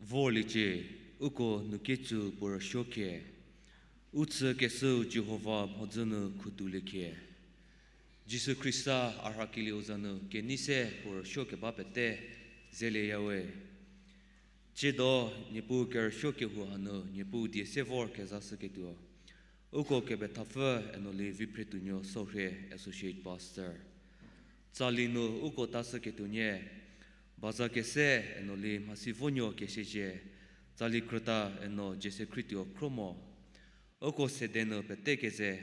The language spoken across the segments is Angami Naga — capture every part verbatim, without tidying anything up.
Vorliecie, uko nu ketsu puo rüsuokhie, u tsükeshüu Jihova mhodzü nu khutouliecie. Jisu Khrista a rhakelieu za nu kenei se puo rüsuokeba pete zelieyawe. Tsiedo, Niepuu kerüsuo kehou hanu Niepuu die se vor kezashüketuo, uko kepethapfü Enoli Viphretuonuo Sorhie, Associate Pastor. Tsali nu uko tashüketuo nie, Bazakese Enoli Mhasivonuo Kesiezhie, tsali krüta Eno Jiesekhrituo Khromo. Uko sede nu pete keze,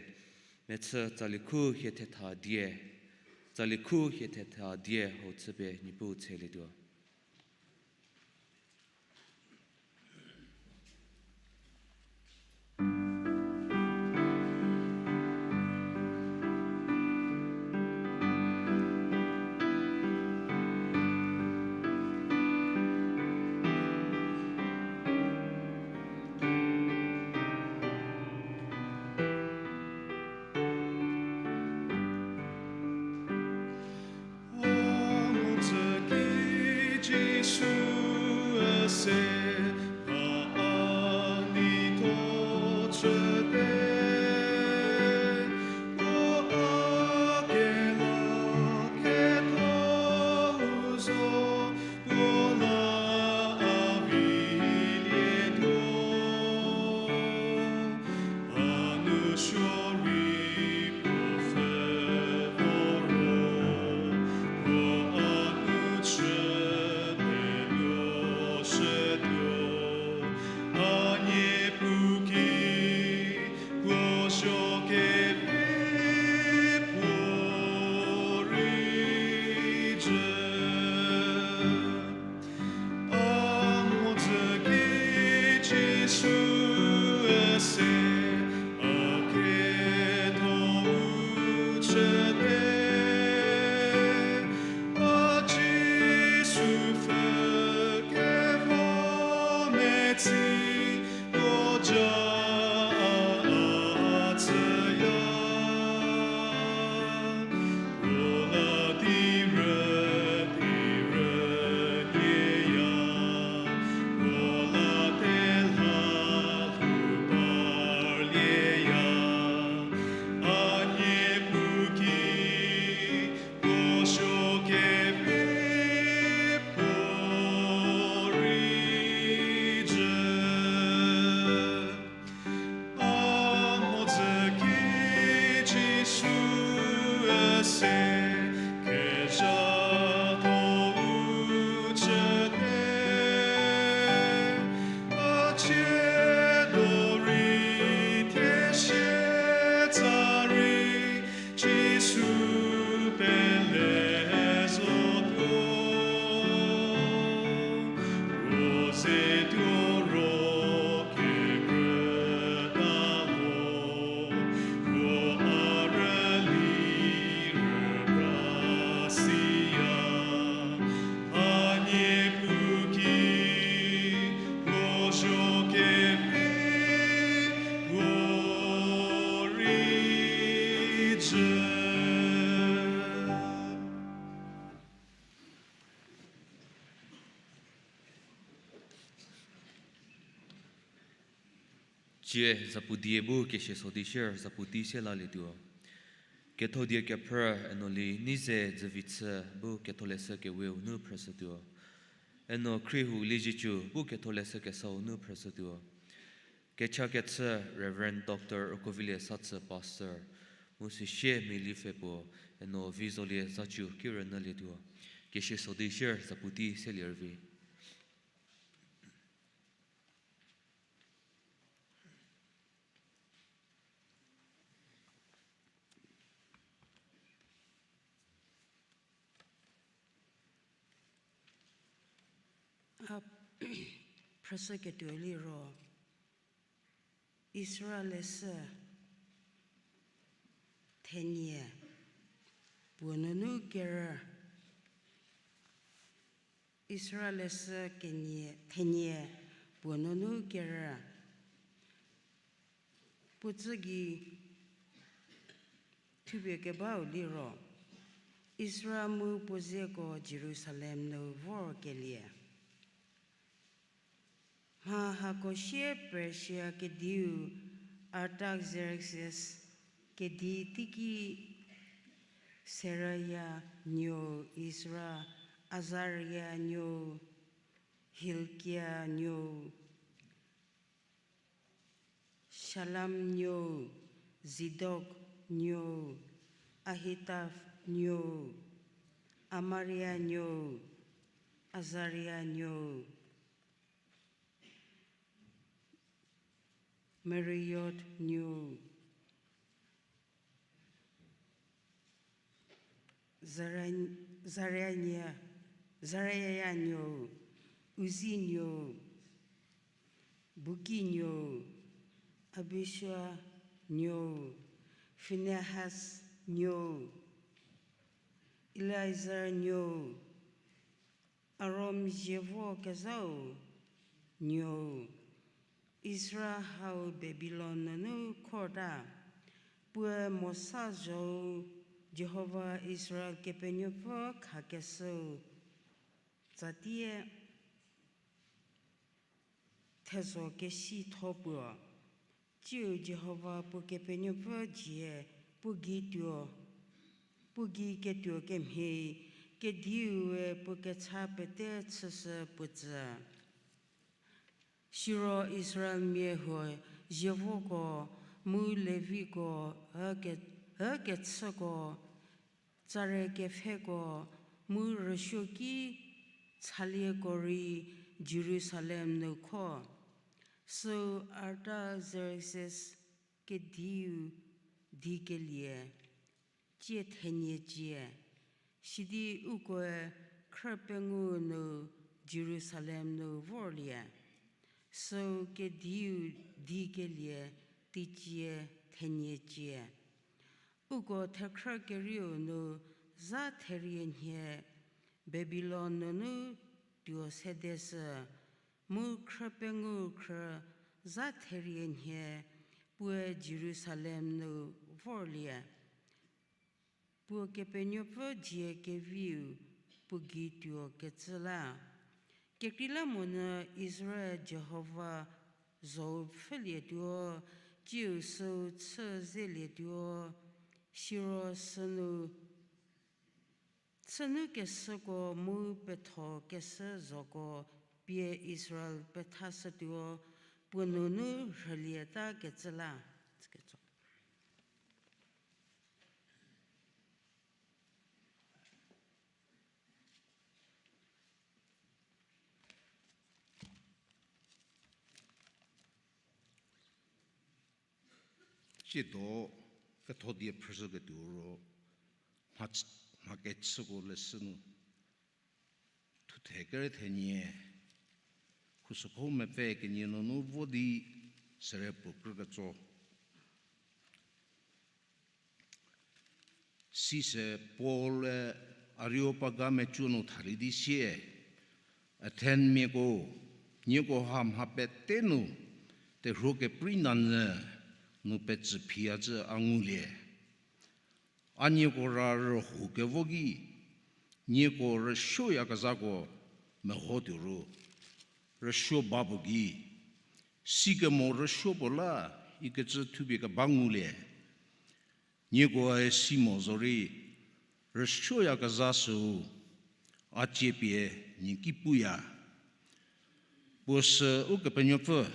mechü tsali khu hie thetha die, tsali khu hie thetha die hau chüpie Niepuu tshelietuo. Tsie zapudie bu kesieso di shier zapu tei se lalietuo. Kethodie kephrü Enoli Neize Dzüvichü bu Ketholeshü Keweu nu phrüshütuo. Eno Khriehou Liezietsu bu Ketholeshü Kesau nu phrüshütuo. Kechakechü Reverend Doctor Rükovilie Satsü Pastor, mu süsie mia lipfhe puo Eno Vizolie Zatsu ki rünyülietuo. Kesieso di shier zapu tei se lie rüvi. A phrüshüketuo liro, Israel leshü thenie puo nunu kerü, Israel leshü kenie, thenie puo nunu kerü, puo tsü gei thupie kebau liro, Israel mu puo zeko Jerusalem nu vorkelie. Mha hako sie Persia kediu Artaxerxes kedi teiki Seraya nuou, Izra, Azaria nuou, Hilkia nuou, Shallam nuou, Zadok nuou, Ahitub nuou, Amaria nuou, Azaria nuou, Meraioth nuou, Zara-, Zarania, Zaraia nuou, Uzi nuou, Buki nuou, Abisua nuou, Phinehas nuou, Eleazar nuou, Aaron zievo kezhau nuou, Israel hau Babilon nunu khorta, puoe Mosa zhou Jihova Israel Kepenuopfü khakeshüu tsatie thezho kesitho puo. Tsiu Jihova puo Kepenuopfü dzie puo gei tuo, puo gei ketuo kemhie, kediue puo kecha pete chüshü puo tsü. Siro Israelmia huo zievoko, mu Leviko, üke-, ükechüko, tsare kepfheko, mu rüsuoki chalieko rei Jerusalem nu kho. Süu Artaxerxes kediu di kelie, tsie thenie cie, sidi ukoe khrü pengou nu Jerusalem nu vorlie. Süu kediu di kelie teicie thenie cie. Uko thekhrü kerieu nu zha therie nhie Babilon nunu tuo sedeshü, mu khrü pengou khrü zha therie nhie puoe Jerusalem nu vorlie. Puo Kepenuopfü dzie keviu puo gei tuo kecü la. Kekreilamonyü Israel Jihova zhou pfhülietuo, tsiu süu chü zelietuo, siro sünu chünukeshüko mu pethokeshü zhoko pie Israel pethashütuo, puo nunu rhülieta kecü la. Tsiedo ketho die phrüshüketuo ro, mha, mha kechüko leshü nu, thuthe kere thenie, khusükho mepfü kenie nunu vo di sere puo krü ketso. Sise Paul-e Areopaga mecü nu thalie di sie, Athenmiako, nieko ha mha pete nu terhuo keprei nanyü nu petsü phiyacü a ngulie. A nieko ra rühou kevo ki, nieko rüsuoyakezhako meho tuo ru, rüsuo ba puo gei, sikemo rüsuo puo la ikecü thupie keba ngulie. Niekoe si mo zorei, rüsuoyakezha süu, a cie pie nie ki puya. Puo sü Ukepenuopfü,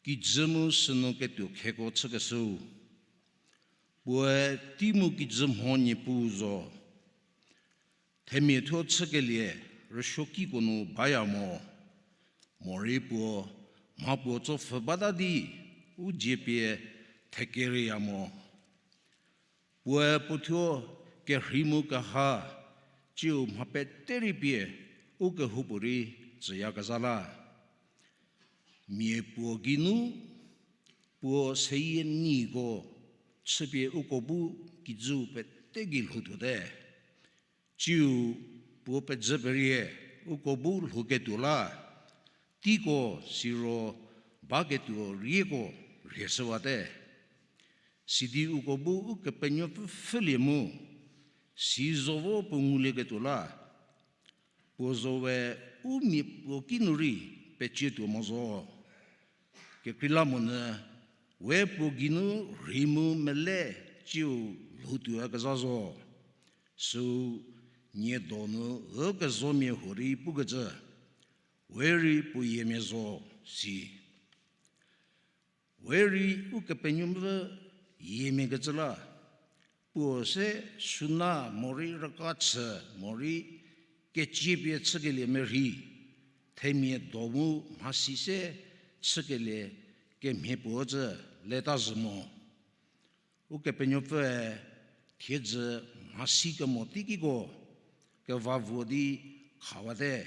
kijü mu sünu ketuo kheko chükeshüu. Puoe tei mu kijü mho Niepuu zo. Themia thuo chükelie rüsuokiko nu baya mo. Morei puo, mha puo tsopfhü bata di, u dzie pie thekerieya mo. Puoe puo thuo kerhei mu keha, tsiu mha pete rei pie, u kehoupuorei tsüyakezha la. Mia puo geinu, puo seyie niko, chüpie uko bu kijüu pete gei lhoutuote. Tsiu puo pejü perie uko bu lhouketuo la, teiko siro baketuo rieko rhieshüwate. Sidi uko bu Ukepenuopfü pfhülie mu, si zo vo puo ngulieketuo la, puo zo we u mia puo kinu rei pecietuo mo zo. Kekreilamonyü, we puo geinu rhei mu mele ciu lhoutuoyakezha zo. Süu nie donu ükezomia huorei pukecü, we rei puo yiemia zo, si. We rei Ukepenuopfü yiemiakecü la, puo se suna morei rüka chü morei keciepie chükelie merhei, themia do mu mhasi se chükelie kemhie puo cü leta zhü mo. Ukepenuopfüe thiedzü mhasi kemo teikiko kevavuo di khawate.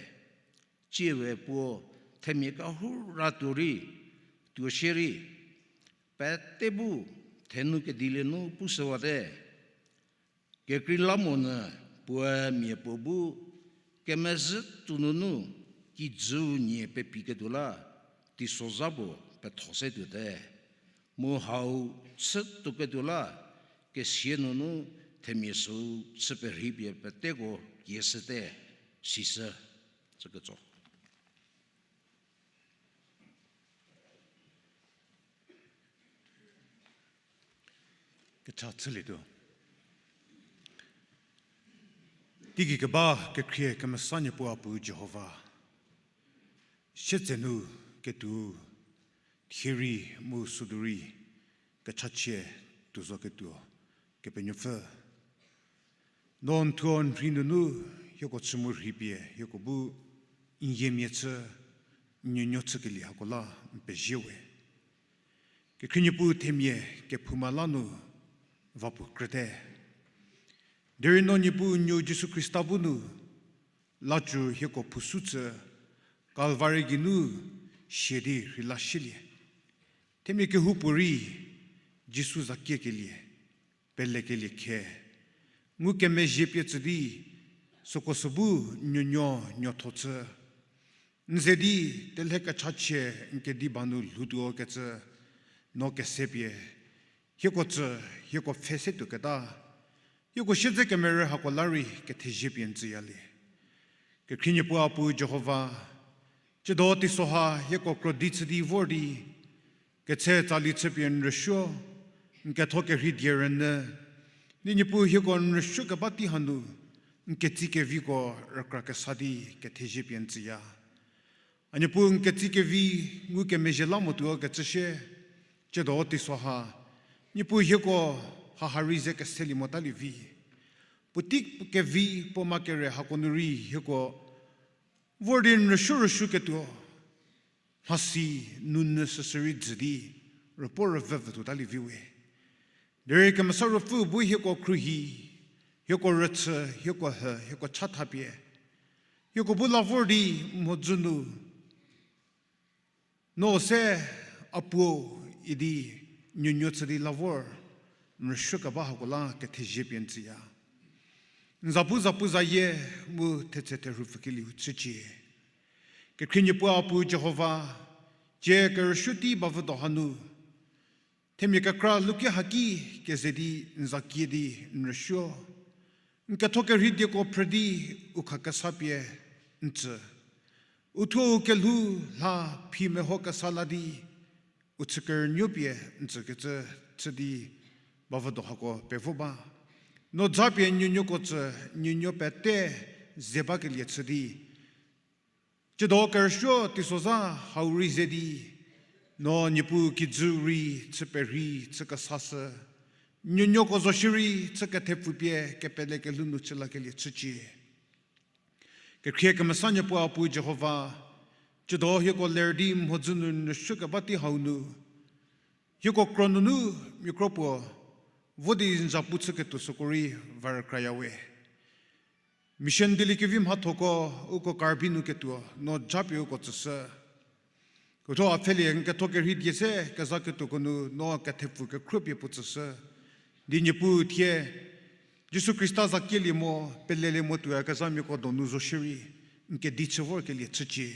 Tsiewe puo themia kehou ra tuo rei, tuo shierei, pete bu thenu kedilie nu pushüwate. Kekreilamonyü puoe mia puo bu kemezhü tsonunu kijüu nie pepiketuo la, teisozha puo petho se tuote. Mu hau chütuoketuo la, kesia nunu themia süu chü perheipie peteko kieshüte, sishü, süketso. Kecha chülietuo. Teigei keba kekhrie kemesa Niepuu a Pu Jihova, sietsenu ketuo, thie rei mu südu rei kechachie tuo zoketuo Kepenuopfü, no n thuo n rhei nunu hieko chü mu rheipie hieko bu n yiemia chü, n nuonuo chükelie hako la n pezie we. Kekhrie Niepuu themia kephouma la nu va puo krüte. Derei no Niepuu nuou Jisu Khrista bu nu lacü hieko phusu chü, Kalvari geinu sia di rheilashülie. Themia kehoupuorei Jisu za kiekelie, pelekelie khe, ngukemezhie pie tsü di, süko sü bu nuonuo nuotho chü, n ze di telhe kechachie n kedi ba nu lhoutuo kecü, no kese pie hieko tsü, hieko pfhe se tuoketa, hieko siedze kemerü hako la rei kethezie pie n tsüyalie. Kekhrie Niepuu a Pu Jihova, tsiedo teisoha hieko krodi chü di vor di, ketse tsali chüpie n rüsuo, n ketho kerhei die rünyü, di Niepuu hieko n rüsuo keba tei hanu, n ketsi keviko rükra kesa di kethezie pie n tsüya. A Niepuu n ketsi kevi ngukemezhie la motuo kecü shie, tsiedo teisoha, Niepuu hieko haha rei ze keselie motalie vi. Puotei kevi puo ma kere hako nu rei hieko vor di n rüsuo rüsuoketuo mhasi nunyü süsü rei jü di rüpuo rüvüvütuo talie vi we. Derei Kemesa Ruopfü bu hieko khruohi, hieko rüchü, hieko hü, hieko chathapie, hieko bu la vor di mhodzü nu no se a puo idi nuonuo chü di la vor n rüsuo keba hako la kethezie pie n tsüya. N zapu zapu zayie mu thetse therhu pfükelieu chücie. Kekhrie Niepuu a Pu Jihova, tsie kerüsuo tei bavüdo hanu, themia kekra luki haki keze di n za kie di n rüsuo. N ketho kerhei dieko phrü di u khakesa pie n tsü. U thuo u kelhou lha phi meho kesa la di u chü kerünuo pie n tsükecü chü di bavüdo hako pevo ba. No japie nuonuoko tsü, nuonuo pete ze bakelie chü di tsiedo kerüsuo teisozha hau rei ze di, no Niepuu kijü rei chü perhei chü kesashü, nuonuoko zo shierei chü kethepfupie kepele kelhou nu chü lakelie chücie. Kekhrie kemesa Niepuu a Pu Jihova, tsiedo hieko ler di mhodzü nu n rüsuo keba tei hau nu, hieko kro nunu miakro puo vo di n zapu chüketuo süko rei va rükraya we. Mission dieliekevi mhathoko uko Karbi nu ketuo no japie uko tsüshü. Uthuo a pfhelie n ketho kerhei die se kezaketuoko nu no kethepfu kekhruopie puo tsüshü. Di Niepuu thie Jisu Khrista za kielie mo, pelelie mo tuoyakezhamiako donu zo shierei n kedi chü vorkelie chücie.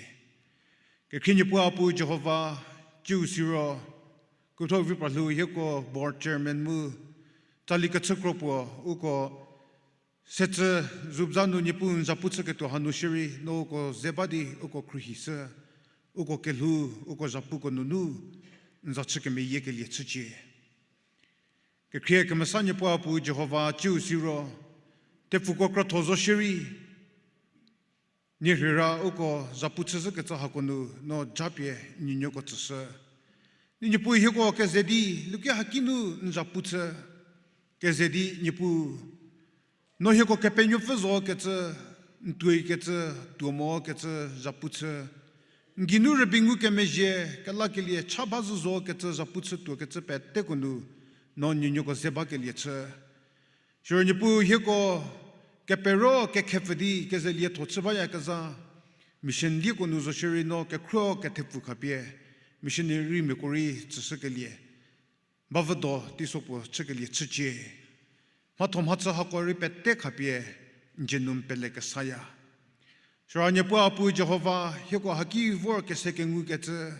Kekhrie Niepuu a Pu Jihova, tsiu siro, kutho vi pralhou hieko board chairman mu tsali kechükro puo uko setsü zubza nu Niepuu n zapu chüketuo hanu shierei no uko ze ba di uko khruohishü. uko kelhou, uko zhapuko nunu n za chü kemeyiekelie chücie. Kekhrie kemesa Niepuu Apuo Jihova, ciu siro thepfuko krotho zo shierei, nie rheira uko zhapu chüzhükecü hako nu no japie n nuonuoko tsüshü. Niepuu hieko keze di luki haki nu n zhapu chü, keze di Niepuu no hieko Kepenuopfü zokecü, n tuoikecü, tuo mokecü zhapu chü. N geinu rübei ngukemezhie kelakelie cha ba zhü zokecü zhapu chü tuokecü peteko nu no n nuonuoko ze bakelie chü. Siro Niepuu hieko kepero kekhepfü di keze lietho chü bayakezha, mission lieko nu zo shierei no kekhruo kethepfu khapie missionarymiako rei tsüshükelie bavüdo teiso puo chükelie chücie. Mhatho mhachü hako rei pete khapie n dzie nu n pelekesaya. Siro Niepuu Apuo Jihova, hieko haki vor kese kengukecü,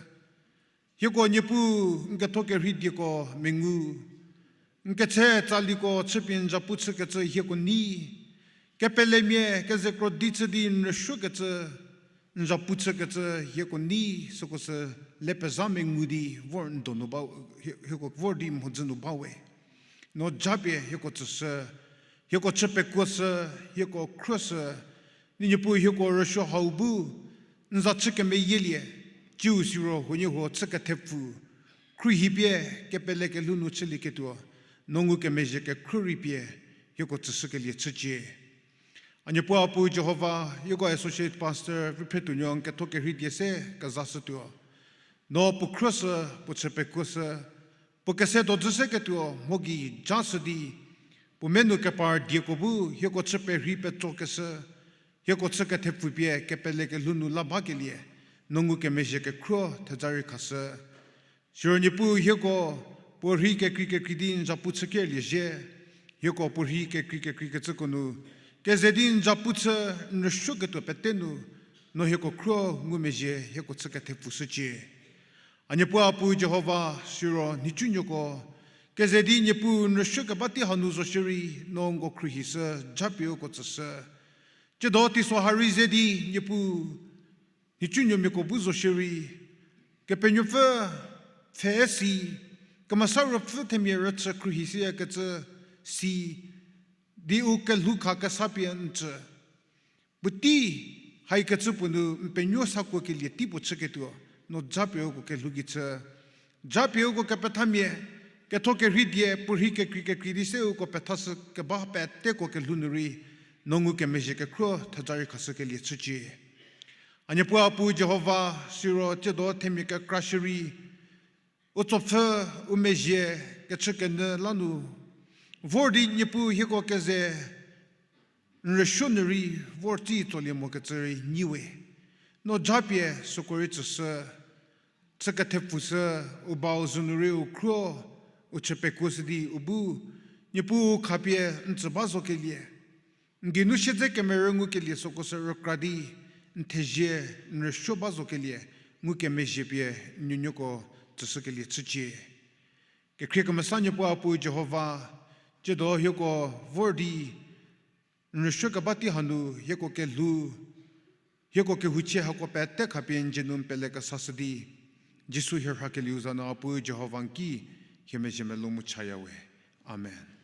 hieko Niepuu n ketho kerhei dieko mengu, n ketse tsaliko chüpie n zhapu chükecü hieko nei, kepelemia kezekro di chü di n rüsuokecü, n zhapu chükecü hieko nei, süko sü le pezha mengu di vor n donu ba, hie-, hieko vor di mhodzü nu ba we. No japie hieko tsüshü, hieko chü pekuoshü, hieko khruoshü, Niepuu hieko rüsuo hau bu n za chü kemeyielie, ciu siro huoniehuo chü kethepfu, khruohi pie kepele kelhou nu chülieketuo, no ngukemezhie kekhruohi pie hieko tsüshükelie chücie. A Niepuu Apuo Jihova, hieko associate pastor Viphretuonuo n ketho kerhei die se kezashütuo, no puo khruoshü, puo chü pekuoshü, puo kese dozü seketuo mho gei jashü di, puo menu kepar dieko bu hieko chü perhei petsokeshü, hieko chü kethepfu pie kepele kelhou nu la bakelie, no ngukemezhie kekhruo theza rei khashü. Siro Niepuu hieko puorhei kekrei kekrei di n zhapu chükerlie zhie, hieko puorhei kekrei kekreikecüko nu keze di n zhapu chü n rüsuoketuo pete nu, no hieko khruo ngumezhie hieko chü kethepfushücie. A Niepuu Apuo Jihova, siro nhicunuoko keze di Niepuu n rüsuokeba tei hanu zo shierei no nko khruohishü, japie uko tsüshü. Tsiedo teiso ha rei ze di Niepuu nhicunuomiako bu zo shierei, Kepenuopfü pfhe si, Kemesa Ruopfü themia rüchü khruohishüyakecü si di u kelhou kha kesa pie n tsü. Puotei haikecü puo nu n penuo sakuokelie tei puo chüketuo, no japie uko kelhou gei chü. Japie uko kepethamia, ketho kerhei die puorhei kekrei kekrei di se uko pethashü keba peteko kelhou nu rei, no ngukemezhie kekhruo theza rei khashükelie chücie. A Niepuu Apuo Jihova, siro tsiedo themia kekra shierei, u tsopfü, u mezhie, kechükenyü la nu vor di Niepuu hieko keze n rüsuo nu rei vor tei tsolie mokecü rei nyi we. No japie süko rei tsüshü, chü kethepfushü, u bau zhü nu rei u khruo, u chü pekuoshü di u bu Niepuu khapie n tsü ba zokelie, n geinu siedze kemerü ngukelie süko sü rükra di, n thezie, n rüsuo ba zokelie ngukemezhie pie n nuonuoko tsüshükelie chücie. Kekhrie kemesa Niepuu Apuo Jihova, tsiedo hieko vor di n rüsuokeba tei hanu hieko kelhou, hieko kehouchie hako pete khapie n dzie nu n pelekesashü di, Jisu hie rhakelieu za nu Apuo Jihova n ki hie mezhie melou mu chaya we. Amen.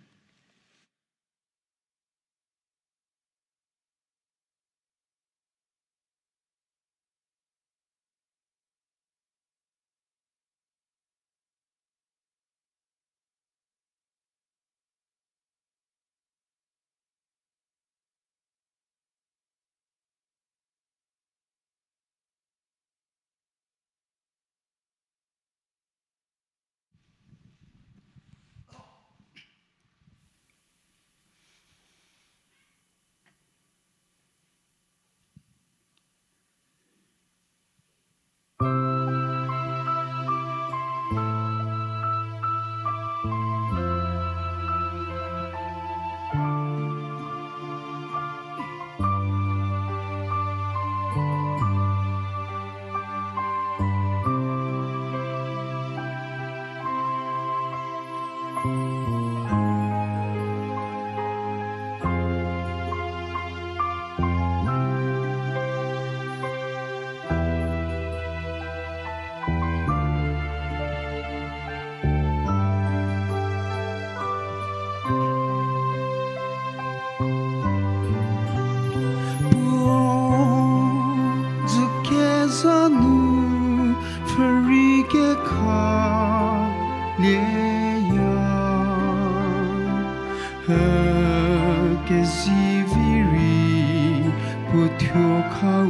puo thuo kha u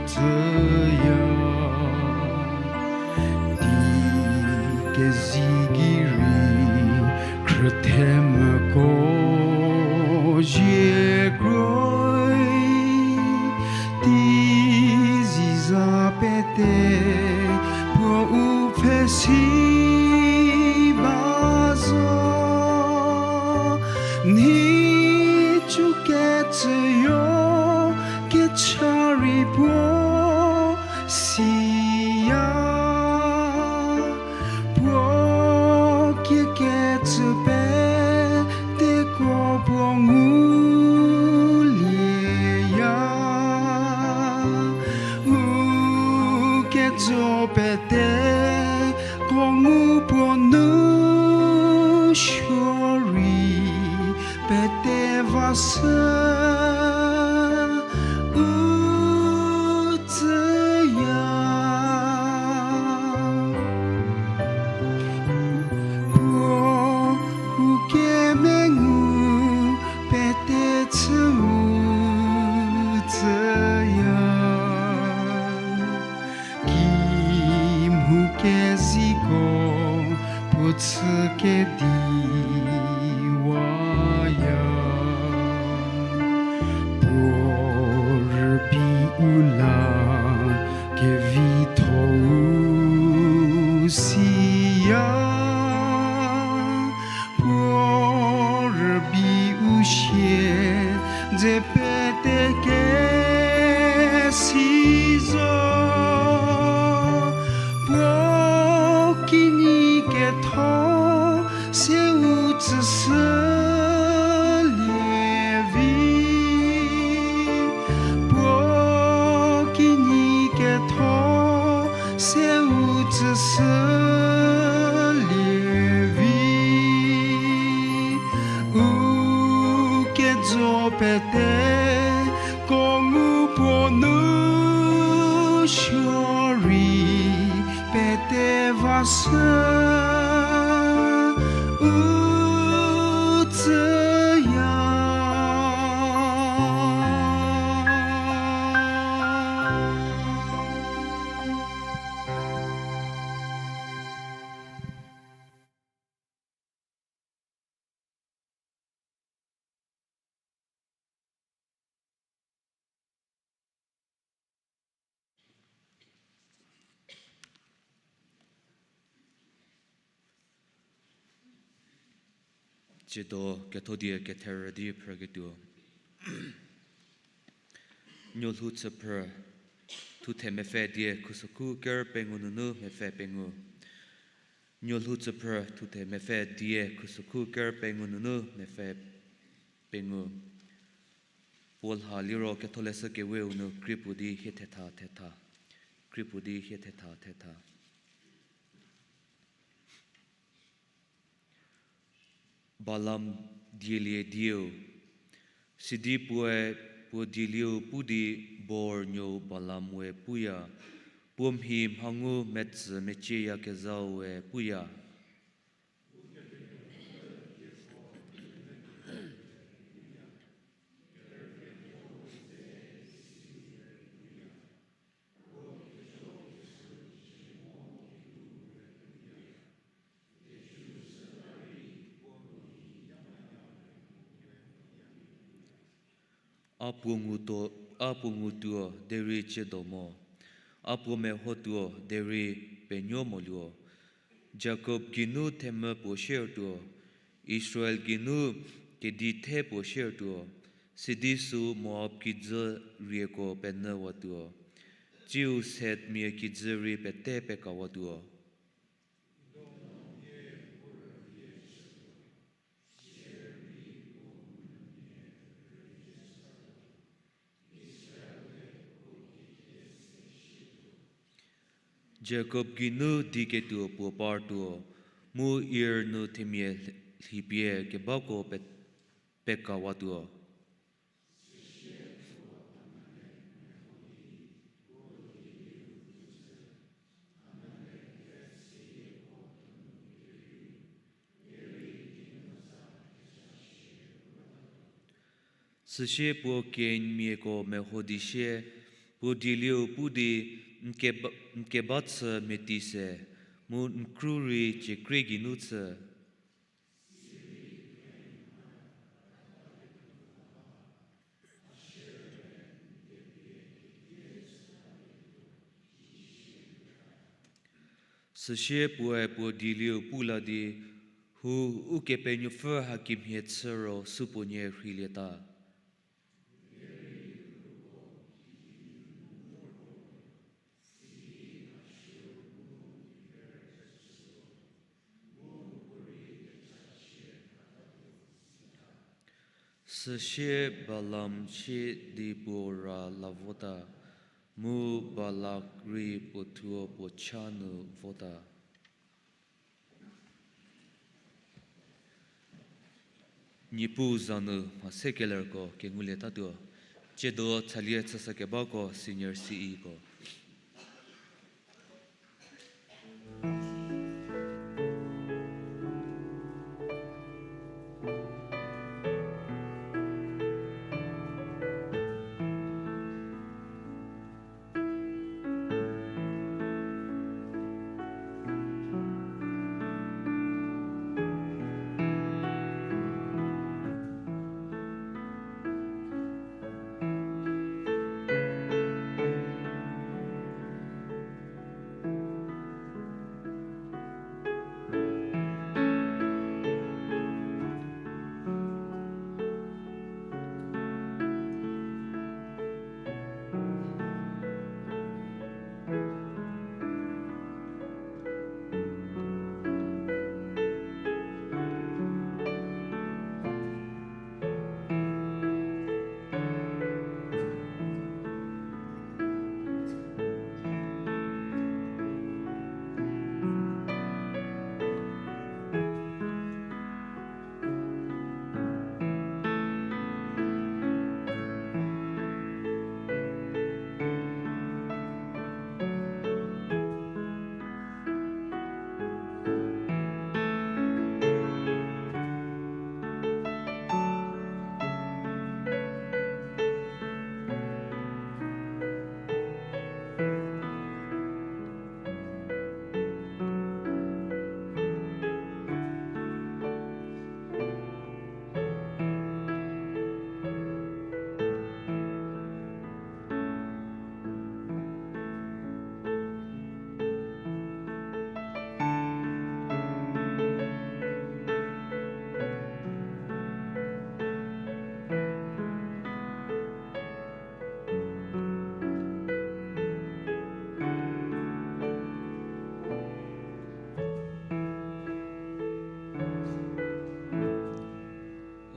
tsüya. Di kezigei rei khrüthemüko zie kroi, tei ziza pete puo u pfhe si ba zo. Nhicu kecüyo kecha rei puo siya, puo kie kecü peteko puo ngulieya. U kejo peteko ngu puo nu suo rei pete va sü u tsüya. Puo u kemengu pete chü u tsüya. Kimhu keziko puo chü kedi waya. Puo rübei u la kevitho u siya. Puo rübei u sie dze pete kesi zo. Puo kinyi ketho se u tsüshülie vi. Puo kinyi ketho se u tsüshülie vi. U kejo peteko ngu puo nu suo rei pete va sü u tsüya. Tsiedo kethodie ketherü di phrüketuo. Nuolhou chüphrü, thuthe mepfü die khusokhu ker pengou nunu mepfü pengou. Nuolhou chüphrü, thuthe mepfü die khusokhu ker pengou nunu mepfü pengou. Puo lha liro Ketholeshü Keweu nu krie puo di hie thetha thetha. Krie puo di hie thetha thetha. Balaam dielie dieu. Sidi puoe puo dielieu pu di Beor nuou Balaam we puya, puo mhi mhangu metsü mecieyakezhau we puya. A puo ngutuo, a puo ngutuo derei ciedo mo, a puo mehotuo derei penuo moluo. Jakob geinu themvü puo siertuo, Israel geinu kedi the puo siertuo, sidi süu Moab kijü rieko penyüwatuo, tsiu Seth mia kijü rei pete pekawatuo. Jakob geinu diketuo puo partuo, mu Ir nu themia lhipie kebako pe-, pekawatuo. Süsie puo Kain miako meho di sie, puo dielieu pu di n keba, n keba chü meti se, mu n kru rei ciekrie geinu chü. Süsie puoe puo dielieu pu la di, hu, Ukepenuopfü hakemhie chü ro supuonie rheilieta. Süsie Balaam sie di puo ra la vota, mu Balak rei puo thuo puo cha nu vota. Niepuu za nu mha se kelerko kengulietatuo, tsiedo thalie chüshükebako senior C E ko.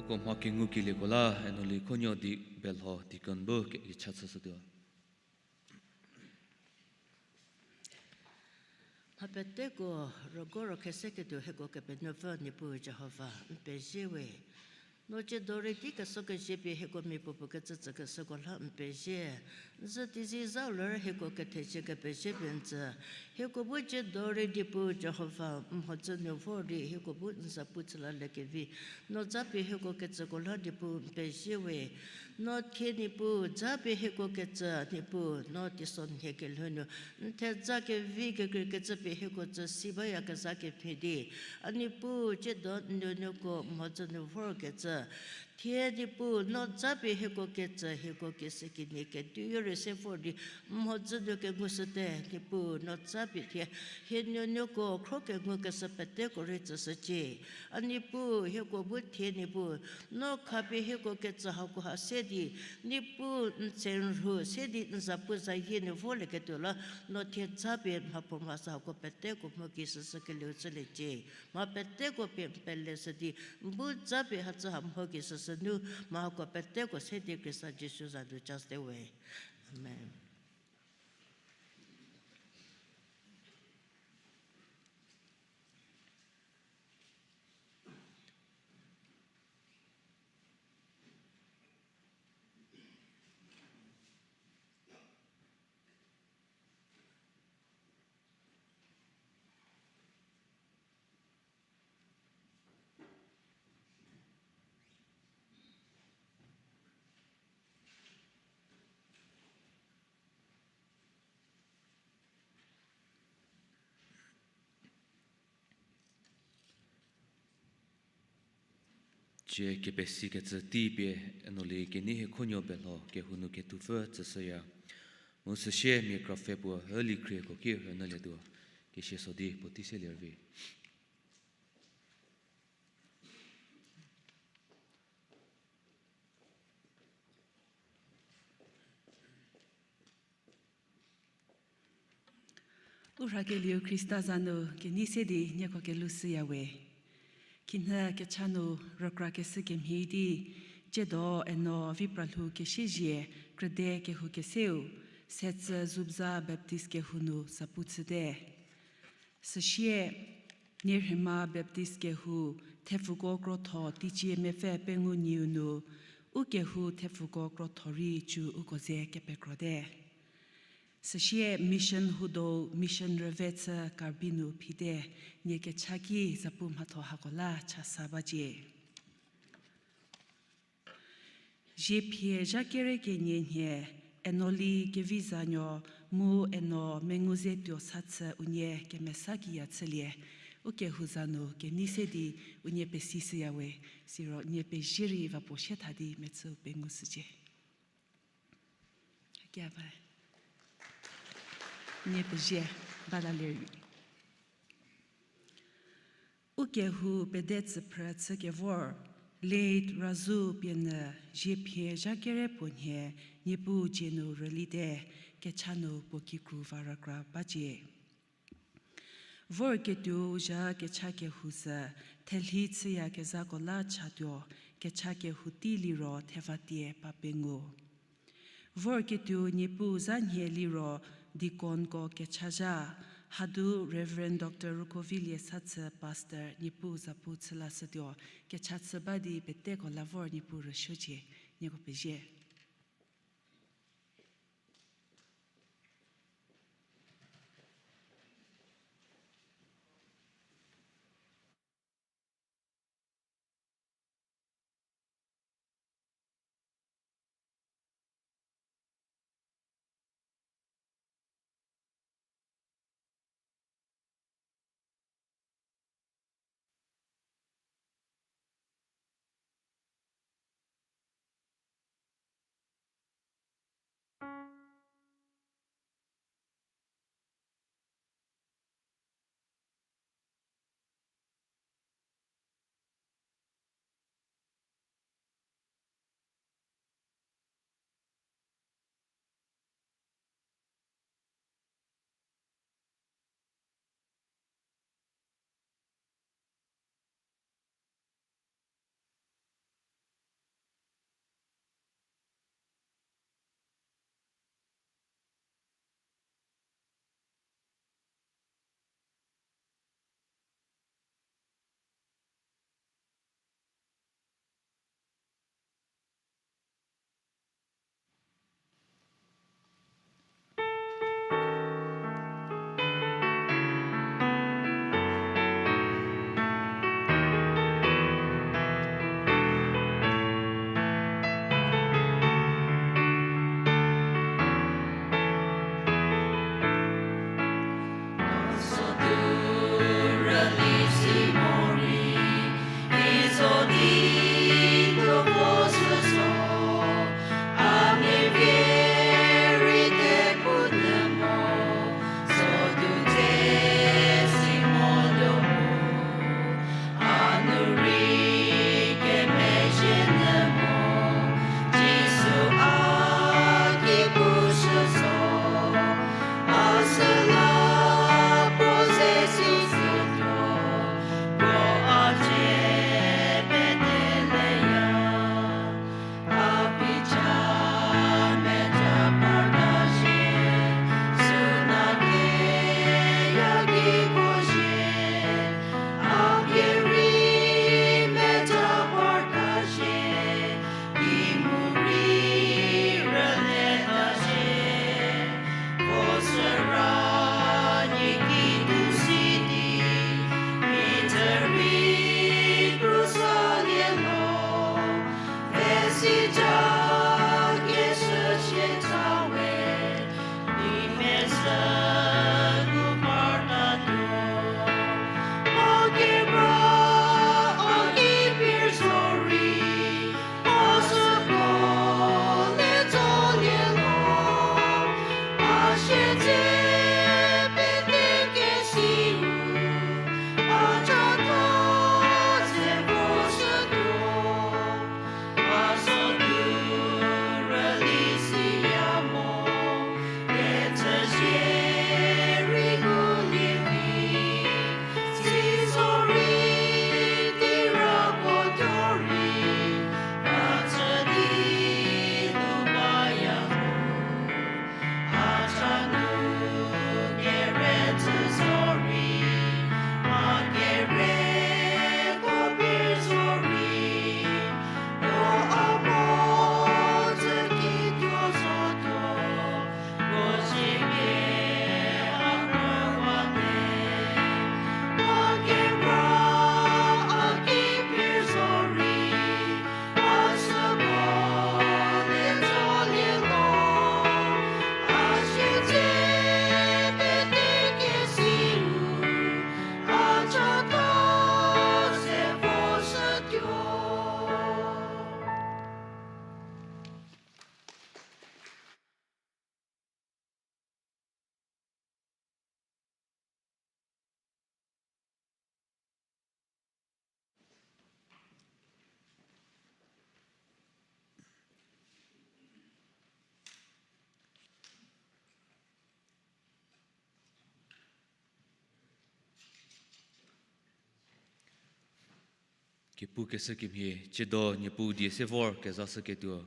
Uko mha kengukelieko la, Enoli Khonyo di belho deacon bu ke-, kecha chüshütuo. Mha peteko rügo rükhese ketuo hieko Kepenuopfü Niepuu Jihova, n pezie we. No tsiedo rei di keso kezie pie hieko miapuopuo kecü tsükeshüko la n pezie. N zü teizie zau ler hieko kethezie kepezie pie n tsü. Hieko bu tsiedo rei Niepuu Jihova, n mhodzü nu vor di hieko bu n za pu chü la lekevi, no japie hieko kecüko la Niepuu n pezie we. No thie Niepuu, japie hieko kecü Niepuu, no teisonhie kelhou nu n theja kevi kekreikecü pie hieko tsü si bayakezha kemhie di, a Niepuu, tsiedo n nuonuoko mhodzü nu vorkecü, thie Niepuu, no japie hieko kecü, hieko kese kenie ketuo rei se vor di, n mhodzü nu kengushüte, Niepuu, no japie thie hie nuonuoko khro kengukeshü peteko rei tsüshücie. A Niepuu, hieko bu thie Niepuu, no khapie hieko kecü hako ha se di, Niepuu, n tsenrhu se di n za pu zayie nu volieketuo la, no thie japie mhapuo mhasü hako peteko mho gei süsü kelieu chüliecie. Mha peteko pie n peleshü di, n bu japie hacü ha mho gei süsü nu, mha hako peteko se di Khrista Jisu za nu chashüte we. Amen. Cie kepesikecü tei pie, Enoli kenei hiekhonuo belho kehou nu kethupfü tsüshüya. Mu süsie mia krapfhe puo hüli khrieko ki rünyülietuo, kesia so di puotei selie rüvi. U rhakelieu Khrista za nu kenei se di nieko kelhou shüya we. Khinhie kecha nu rükrakeshü kemhie di, tsiedo Eno Vipralhou Kesiezie, Krüde kehou keseu, Setsü Zubza Baptist kehou nu zapu chüte. Süsie, Nierhema Baptist kehou, thepfuko krotho teicie mepfü pengou nyiu nu, u kehou thepfuko krotho rei cü uko ze kepekrote. Süsie mission hudo, mission rüve chü Karbi nu phite, nie kecha ki zapu mhatho hako la chasa bacie. Zie phie zha kere kenie nhie, Enoli Kevizanuo mu Eno Menguzetuo sa chü unie kemesa kiya chülie, u kehou za nu kenei se di unie pesishüya we, siro nie pezie rei va puo sie tha di mechüu pengushücie. Keba. Nie pezie, balalie rei. U kehou pede tsüphrü chükevor, late Razu Pienyü, zie phie zha kere puo nhie, Niepuu dzie nu rülite, kecha nu puo kikru va rükra bacie. Vorketuou zha kecha kehou sü, thelhi chüyakezhako la chatuo, kecha kehou tei liro thevatie pa pengou. Vorketuou Niepuu za nhie liro deaconko kecha zha, hadu Reverend Doctor Rukovilie sa chü pastor Niepuu zapu chü lashütuo, kecha chü ba di peteko la vor Niepuu rüsuocie, nieko pezie. Kepu keshü kemhie, tsiedo Niepuu die se vor kezashüketuo,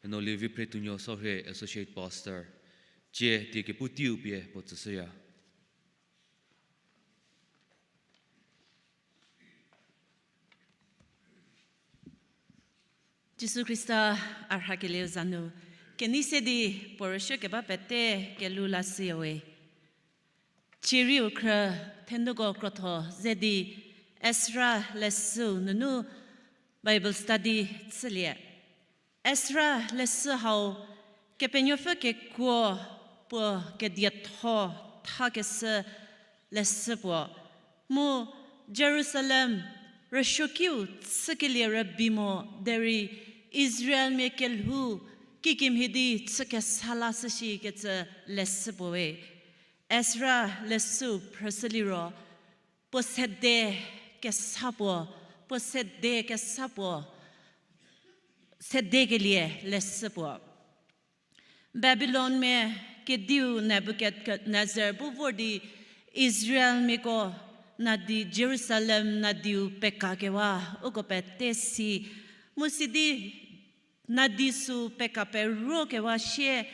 Eno Levi Phretuonuo Sorhie Associate Pastor, tsie die kepu teiu pie puo tsüshüya. Jisu Khrista a rhakelieu za nu, kenei se di puo rüsuo keba pete kelhou lashüya we. Ciriu khrü thenuko krotho ze di Ezra leshüu nunu Bible study chülie. Ezra leshü hau Kepenuopfü kekuo puo kedietho thakeshü leshü puo. Mu Jerusalem rüsuokiu chükelie rübei mo derei Israelmia kelhou kikemhie di chü kesa lashü shikecü leshü puo we. Ezra leshüu phrüshü liro, puo sede kesa puo, puo sede kesa puo, sedekelie leshü puo. Babilonmia kediu Nebukadnezar bu vor di Israelmiako nadi Jerusalem nadiu pekakewa uko pete si, mu sidi nadi sü peka peruokewa sie,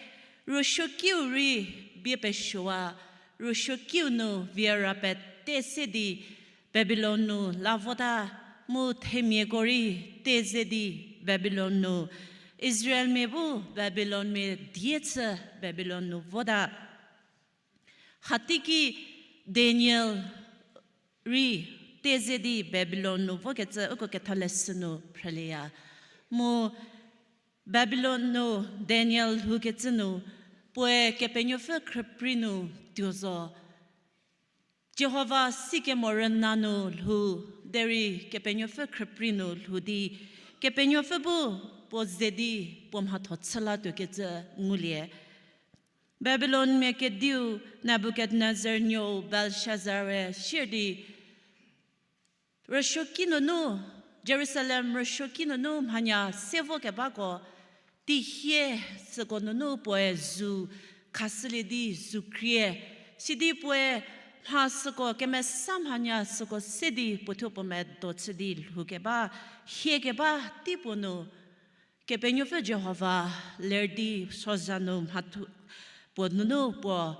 rüsuokiu rei bie pesuowa, rüsuokiu nu viera pete se di Babilon nu la vota, mu themiako rei teze di Babilon nu, Israelmia bu Babilonmia die chü Babilon nu vota. Hatiki Daniel rei teze di Babilon nu vokecü uko ketholeshü nu phrülieya. Mu Babilon nu Daniel lhoukecü nu, puoe Kepenuopfü khrüprei nu tuo zo. Jihova sikemo rüna nu lhou, derei Kepenuopfü khrüprei nu lhou di, Kepenuopfü bu puo ze di puo mhatho chü latuokecü ngulie. Babilonmia kediu Nebukadnezar nuou Belshazzar-e sier di, rüsuoki nunu, Jerusalem rüsuoki nunu mhanya se vokebako, tihie süko nunu puoe zu khashülie di zu krie, sidi puoe mha süko kemesa mhanya süko se di puothuo puo medo chü di lhoukeba, hiekeba teipuo nu, Kepenuopfü Jihova ler di sozha nu mhathu puo nunu puo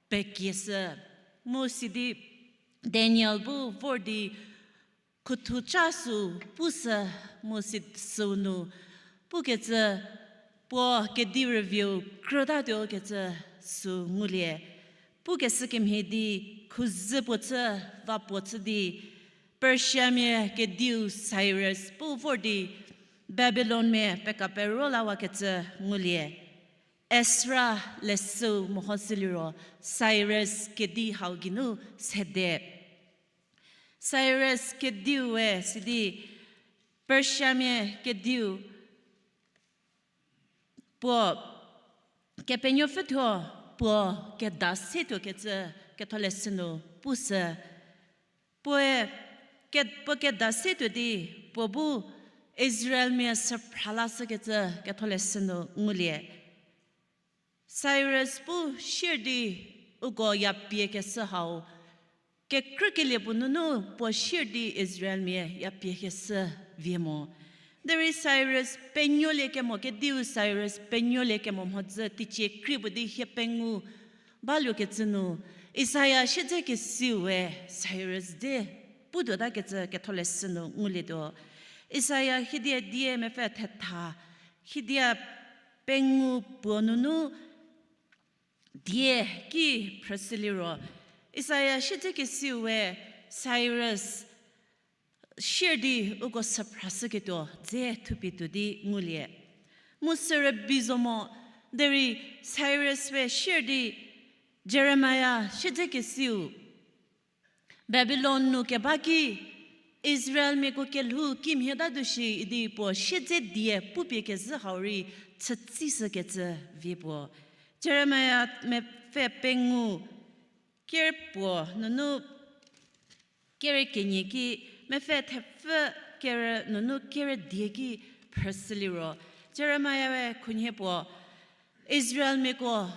pekieshü. Mu sidi Daniel bu vor di khuthu ca sü pushü, mu si süu nu pukecü puo kedi rüvieu krütatuo kecü sü ngulie. Pukeshü kemhie di khuzü puo chü, va puo chü di, Persiamia kediu Cyrus bu vor di Babilonmia peka peruo lawakecü ngulie. Ezra leshüu mehoshü liro Cyrus kedi hau geinu sede. Cyrus kediue sidi Persiamia kediu puo Kepenuopfü thuo puo keda se tuokecü ketholeshü nu pushü. Puoe ke-, puo keda se tuo di puo bu Israelmia süphra lashükecü ketholeshü nu ngulie. Cyrus bu sier di uko yapiekeshü hau, kekrükelie puo nunu puo sier di Israelmia yapiekeshü vie mo. Derei Cyrus penuoliekemo, kediu Cyrus penuoliekemo mhodzü teicie krie puo di hie pengou baluokecü nu, Isaia siedzekesiue Cyrus dze putuotakecü ketholeshü nu ngulietuo. Isaia hiedie die mepfü thetha, hiedie pengou puo nunu die ki phrüshü liro, Isaia siedzekesiue Cyrus sier di uko süphrashüketuo dze thupie tuo di ngulie. Mu sü rübei zo mo, derei Cyrus we sier di Jeremia siedzekesiu Babilon nu keba ki Israelmiako kelhou kimhie tatuo shi idi puo siedze die pupie kezhü hau rei chütsishükecü vie puo. Jeremia mepfü pengou ker puo nunu kere kenie ki, mepfü thepfü kere nunu kere die ki phrüshü liro, Jeremiae khunhie puo Israelmiako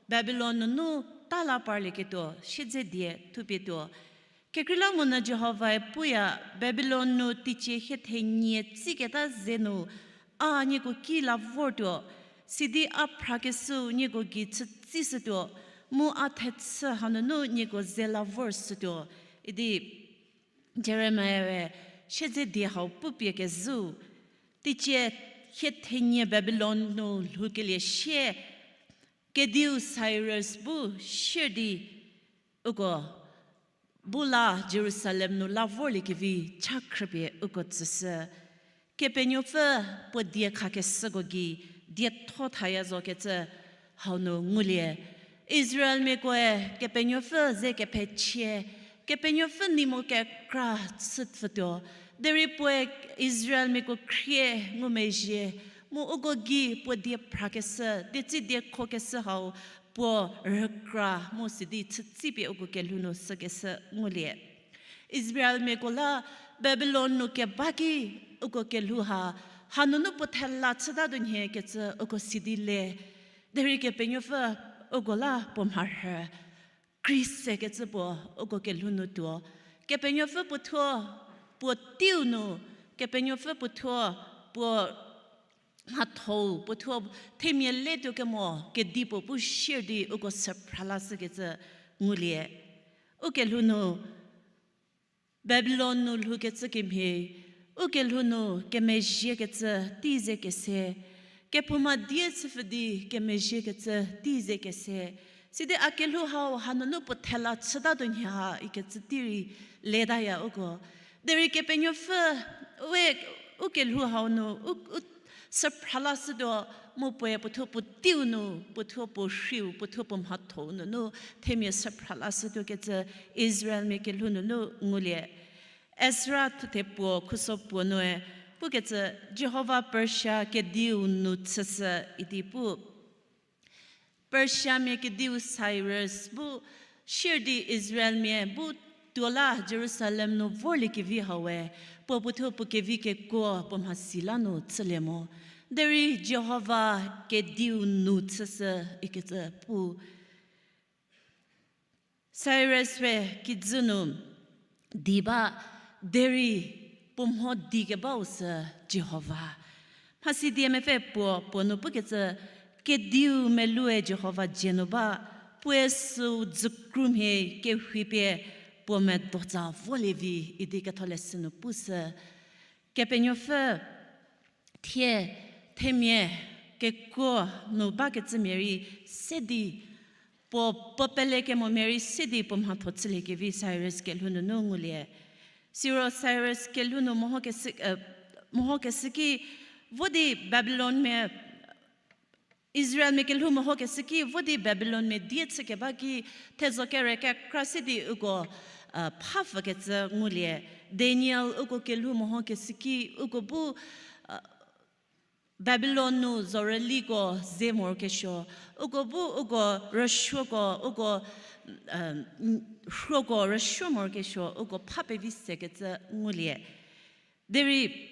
Babilon nunu ta la parlieketuo siedze die thupie tuo. Kekreilamonyü Jihovae puya, Babilon nu teicie hie thenie tsiketa ze nu, a nieko ki la vortuo, sidi a phrakeshüu nieko gei chütsishütuo, mu a thechü hanunu nieko ze la vorshütuo, idi Jeremiae siedze die hau pupie kezhüu, teicie hie thenie Babilon nu lhoukelie sie, kediu Cyrus bu sier di uko bu la Jerusalem nu la vorliekevi cha khrüpie uko tsüshü. Kepenuopfü puo die khakeshüko gei dietho thaya zokecü hau nu ngulie. Israelmiakoe Kepenuopfü ze kephechie, Kepenuopfü nei mo kekra chüpfütuo. Derei puoe Israelmiako khrie ngumezhie, mu uko gei puo die phrakeshü, dietsi diekhokeshü hau puo rükra mu sidi chütsipie uko kelhou nu sükeshü ngulie. Israelmiako la Babilon nu keba ki uko kelhou ha, hanunu puo thela chütatuo nhie kecü uko sidi le. Derei Kepenuopfü uko la puo mharhü kri sekecü puo uko kelhou nu tuo. Kepenuopfü puothuo puo teiu nu, Kepenuopfü puothuo puo mhathou, puothuo themia letuo kemo kedipuo bu sier di uko süphra lashükecü ngulie. U kelhou nu Babilon nu lhoukecü kemhie, u kelhou nu kemezhiekecü tei ze kese, kephouma die chüpfü di kemezhiekecü tei ze kese, sidi a kelhou hau hanunu puo thela chütatuo nhie ha ikecü tei rei letaya uko. Derei Kepenuopfü we u kelhou hau nu u, u süphra lashütuo, mu puoe puothuo puo teiu nu, puothuo puo rhiu, puothuo puo mhathou nunu themia süphra lashütuokecü Israelmia kelhou nunu ngulie. Ezra thuthe puo khuso puo nue pukecü, Jihova Persia kediu nu chüshü idi pu. Persiamia kediu Cyrus bu sier di Israelmia bu tuo la Jerusalem nu vorliekevi haue, puo puothuo puo kevi kekuo puo mhasi la nu chülie mo. Derei Jihova kediu nu chüshü ikecü pu. Cyrus we kijü nu di ba, derei puo mho di kebau sü Jihova. Mhasidie mepfü puo, puo nu pukecü, kediu melue Jihova dzie nu ba, puoe süu dzükrumhie kerhei pie puo medotsa volie vi idi ketholeshü nu pushü. Kepenuopfü thie themia kekuo nu bakecümia rei se di, puo, puo pelekemomia rei se di puo mhatho chüliekevi Cyrus kelhou nunu ngulie. Siro Cyrus kelhou nu mehokeshü, mehokeshü ki, vo di Babilonmia, Israelmia kelhou mehokeshü ki, vo di Babilonmia die chükeba ki, thezo kere kekra se di uko phapfükecü ngulie. Daniel uko kelhou mehokeshü ki, uko bu Babilon nu zorüliko ze morokesuo, uko bu uko rüsuoko, uko rhuoko rüsuo morokesuo, uko pha pevi sekecü ngulie. Derei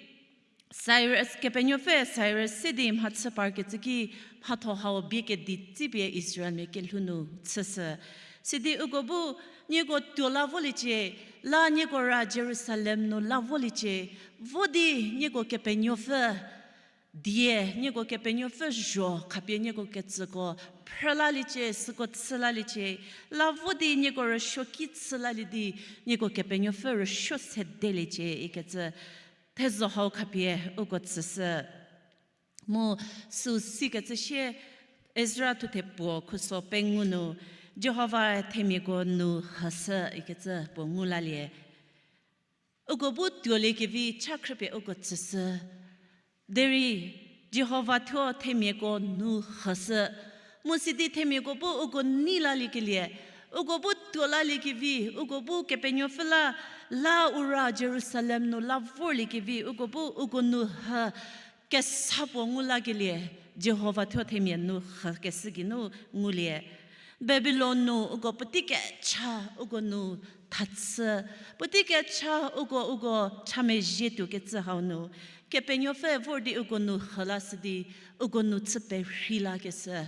Cyrus, Kepenuopfü Cyrus se di mhachü parkecü ki, mhatho hau bie kedi tsipie Israelmia kelhou nu chüshü. Sidi uko bu, nieko tuo la voliecie, la nieko ra Jerusalem nu la voliecie, vo di nieko Kepenuopfü die, nieko Kepenuopfü zho khapie nieko ketsüko phrü laliecie, süko chü laliecie, la vo di nieko rüsuoki chü lalie di, nieko Kepenuopfü rüsuo sedeliecie ikecü, thezo hau khapie uko tsüshü. Mu süu sikecü sie Ezra thuthe puo khuso pengou nu, Jihova themiako nu hüshü ikecü puo ngu lalie. Uko bu tuoliekevi cha khrüpie uko tsüshü. Derei Jihova thuo themiako nu hüshü. Mu sidi themiako bu uko nei laliekelie, uko bu tuo laliekevi, uko bu Kepenuopfü la, la u ra Jerusalem nu la vorliekevi, uko bu uko nu hü kesa puo ngu lakelie, Jihova thuo themia nu hükeshü geinu ngulie. Babilon nu uko puotei kecha uko nu thachü, puotei kecha uko, uko cha mezhie tuokecü hau nu, Kepenuopfü vor di uko nu hü lashü di, uko nu chü perhei lakeshü.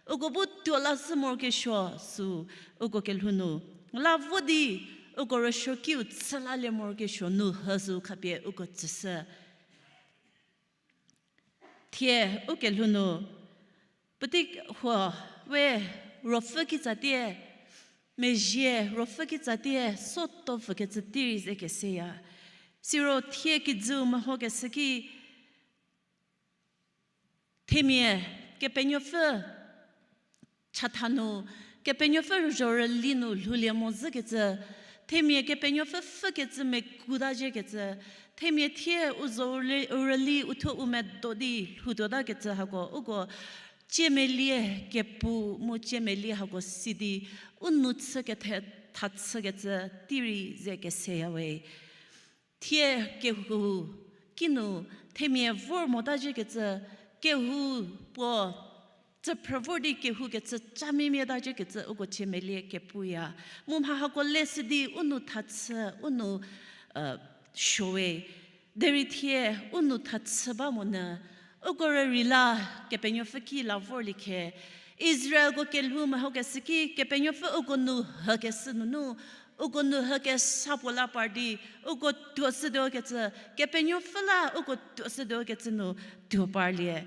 Uko bu tuo lashü morokesuo sü uko kelhou nu. La vo di uko rüsuokiu chü lalie morokesuo nu hüzhü khapie uko tsüshü. Thie ukelhou nu, puotei huo we ruopfü kitsatie, mezhie ruopfü kitsatie, soto pfükecü tei rei ze keseya. Siro thie kijüu mehokeshü ki, themia Kepenuopfü chatha nu, Kepenuopfü zhorüli nu lhoulie mo zhükecü, themia Kepenuopfü pfhükecü mekutaziekecü, themia thie u zo u rüli, u rüli u thuo u medo di lhoutuotakecü hako, uko ciemelie kepu mu ciemelie hako si di, u nou chü kethe thachükecü tei rei ze keseya we. Thie kehou kinu themia vor motaziekecü, kehou puo tsüphrü vor di kehoukecü camemiataziekecü uko ciemelie kepuya. Mu mha hako leshü di u nou thachü, u nou suowe. Derei thie u nou thachü ba monyü, uko rüli la Kepenuopfü ki la vorlie khe. Israelko kelhou mehokeshü ki Kepenuopfü uko nu hükeshü nunu, uko nu hükesa puo la par di, uko tuoshütuokecü, Kepenuopfü la uko tuoshütuokecü nu tuo parlie.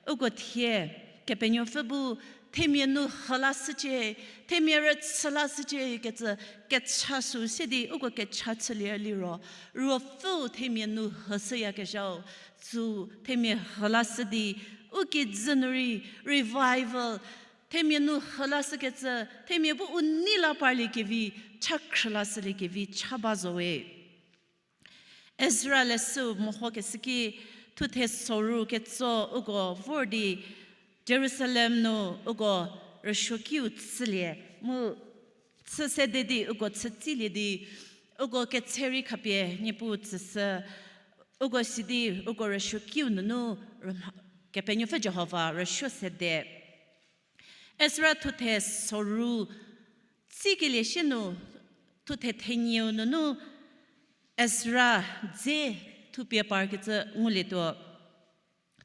Uko thie Kepenuopfü bu themia nu hü lashücie, themia rüchü lashücie kecü kecha sü se di uko kecha chülie liro, Ruopfüu themia nu hüshüyakezhau, sü themia hü lashü di, u kijü nu rei revival, themia nu hü lashükecü, themia bu u nei la parlie kevi, cha khrü lashülie kevi cha ba zowe. Ezra leshüu mehokeshü ki, thuthe soru ketso uko vor di Jerusalem nu uko rüsuokiu chülie, mu chü sede di uko chütsilie di, uko ketse rei khapie Niepuu tsüshü, uko sidi uko rüsuokiu nunu Kepenuopfü Jihova rüsuo sede. Ezra thuthe soru tsikelie sie nu, thuthe thenieu nunu Ezra dze thupie parkecü ngulietuo.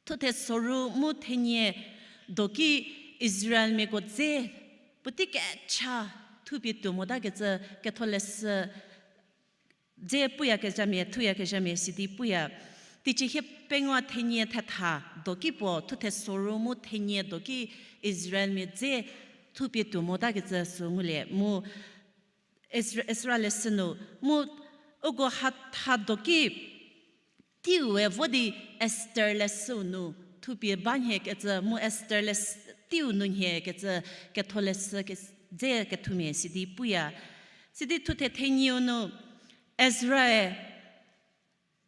Thuthe soru mu thenie doki Israelmiako dze puotei kecha thupie tuo motakecü ketholeshü dze puyakezhamia, thuyakezhamia sidi puya. Teicie hie pengou thenie thetha doki puo, thuthe soru mu thenie doki Israelmia dze thupie tuo motakecü sü ngulie. Mu Ezra, Ezra leshü nu, mu uko hatha doki teiu-e vo di Esther leshüu nu thupie ba nhiekecü, mu Esther leshü teiu nu nhiekecü ketholeshü ke, dze kethumia sidi puya. Sidi thuthe thenieu nu Ezra-e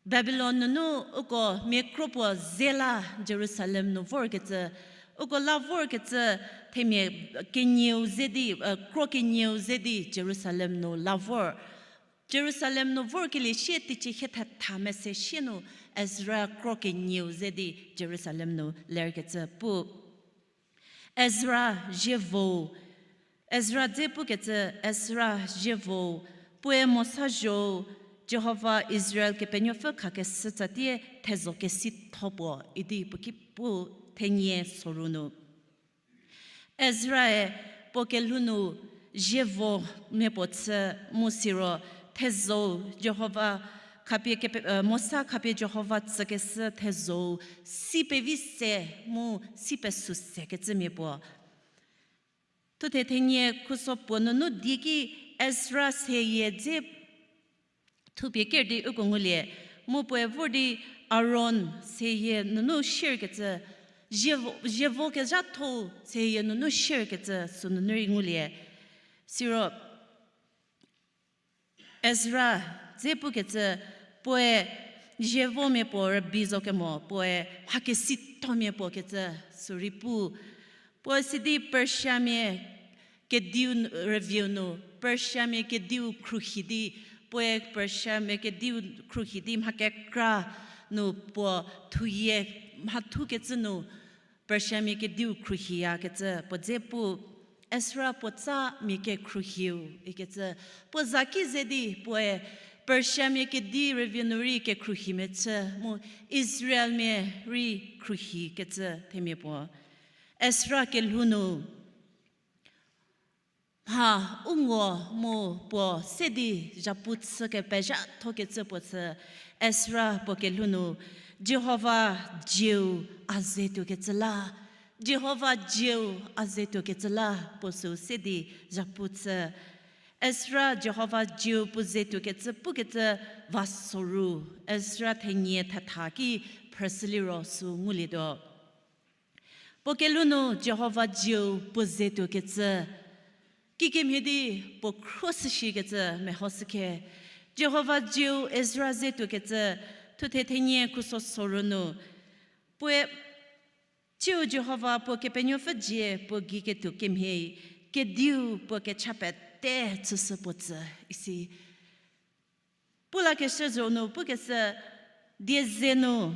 Babilon nunu uko mia kro puo ze la Jerusalem nu vorkecü, uko la vorkecü themia kenieu ze di, kro kenieu ze di Jerusalem nu la vor. Jerusalem nu vorkelie sie teicie hie thetha mese sie nu Ezra kro kenieu ze di Jerusalem nu lerkecü pu. Ezra zievo, Ezra dze pukecü Ezra zievo, puoe Mosa zho, Jihova Israel Kepenuopfü khakeshü tsatie thezho kesitho puo idi puo ki pu thenie soru nu. Ezra-e puo kelhou nu zievo mia puo chü mu siro thezho Jihova khapie kepe, Mosa khapie Jihova tsükeshü thezho si pevi se mu si pesü sekecümia puo. Thuthe thenie khuso puo nunu die ki Ezra seyie dze thupie ker di uko ngulie, mu puoe vor di Aron seyie nunu shierkecü, zievo, zievo kezhatho seyie nunu shierkecü sü nunu rei ngulie. Siro Ezra dze pukecü, puoe zievomia puo rübei zo kemo, puoe mhakesithomia puo kecü sü rei pu. Puoe sidi Persiamia kediu rüviu nu, Persiamia kediu khruohi di, puoe Persiamia kediu khruohi di mha kekra nu puo thuyie mhathukecü nu, Persiamia kediu khruohiyakecü puo dze pu. Ezra puotsa mia kekhruohiu ikecü, puo zaki ze di puoe Persiamia kedi rüviu nu rei kekhruohi mechü mu Israelmia rei khruohikecü themia puo. Ezra kelhou nu mha u ngo mu puo se di zhapu chü kepezhathokecü puo chü, Ezra puo kelhou nu, Jihova zieu a ze tuokecü la, Jihova zieu a ze tuokecü la puo süu se di zhapu chü. Ezra Jihova zieu puo ze tuokecü pukecü va soru, Ezra thenie thetha ki phrüshü liro süu ngulietuo. Puo kelhou nu Jihova zieu puo ze tuokecü, kikemhie di puo khro shükecü mehoshükhe. Jihova zieu Ezra ze tuokecü, thuthe thenie khuso soru nu, puoe, tsiu Jihova puo Kepenuopfü dzie puo gei ketuo kemhie, kediu puo kecha pete chüshü puo tsü, isi. Pu lakeshü zho nu pukeshü, die ze nu,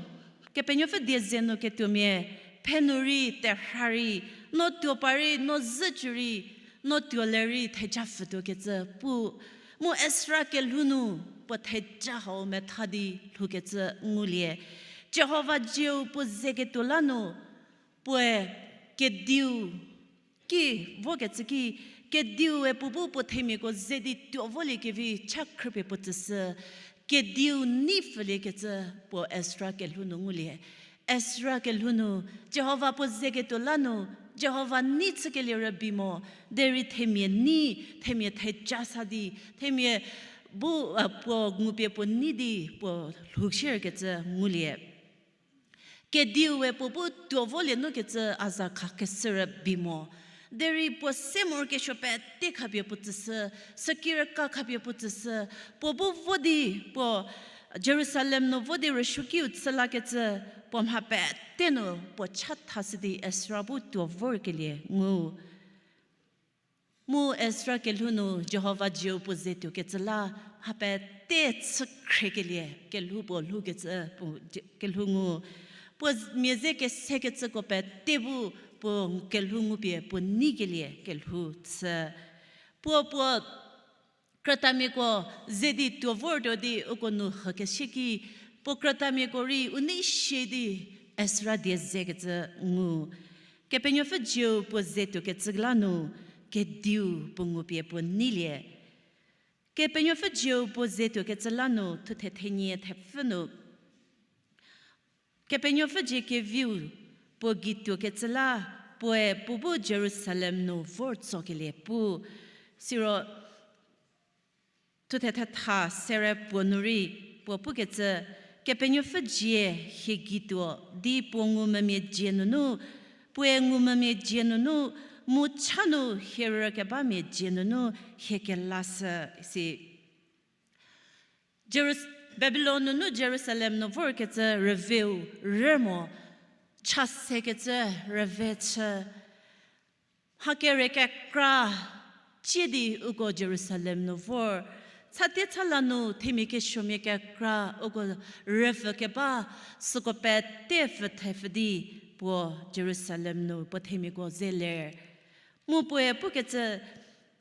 Kepenuopfü die ze nu ketuomia, phe nu rei, terha rei, no tuo pa rei, no zhücü rei, no tuo le rei theja pfhütuokecü pu, mu Ezra kelhou nu puo theja hau metha di lhoukecü ngulie. Jihova zieu puo ze ketuo la nu, puoe kediu ki vokecü ki, kediue puo bu puo themiako ze di tuo voliekevi cha khrüpie puo tsüshü, kediu nei pfüliekecü puo Ezra kelhou nu ngulie. Ezra kelhou nu, Jihova puo ze ketuo la nu, Jihova nei chükelie rübei mo, derei themia nei, themia theja sa di, themia bu, a, puo ngupie puo nei di puo lhoushükecü ngulie. Kediue puo bu tuo volie nukecü a za khakeshü rübei mo. Derei puo se morokesuo pete khapie puo tsüshü, sükirüka khapie puo tsüshü, puo bu vo di, puo Jerusalem nu vo di rüsuokiu chü lakecü, puo mha pete nu puo chathashü di Ezra bu tuo vorkelie ngu. Mu Ezra kelhou nu Jihova zieu puo ze tuokecü la, mha pete chü khriekelie kelhou puo lhoukecü puo, kelhou ngu. Puo mia ze kesekecüko pete bu puo kelhou ngupie puo neikelie kelhou chü. Puo, puo krütamiako ze di tuo vortuo di uko nu hükeshü ki, puo krütamiako rei u nei sie di Ezra die zekecü ngu. Kepenuopfü zieu puo ze tuokecü la nu, kediu puo ngupie puo neilie. Kepenuopfü zieu puo ze tuokecü la nu, thuthe thenie thepfü nu, Kepenuopfü dzie keviu puo gei tuokecü la, puoe puo bu Jerusalem nu vor tsokelie pu. Siro thuthe thetha sere puo nu rei puo pukecü, Kepenuopfü dzie hie gei tuo di puo ngumvümia dzie nunu, puoe ngumvümia dzie nunu, mu cha nu hie rükebamia dzie nunu hie kelashü, isi. Jerus-, Babilon nunu Jerusalem nu vorkecü rüveu rü mo, cha sekecü rüve chü. Mha kere kekra cie di uko Jerusalem nu vor, chate chala nu themia kesuomia kekra uko rüpfü keba, süko pete pfü thepfü di puo Jerusalem nu puo themiako ze ler. Mu puoe pukecü,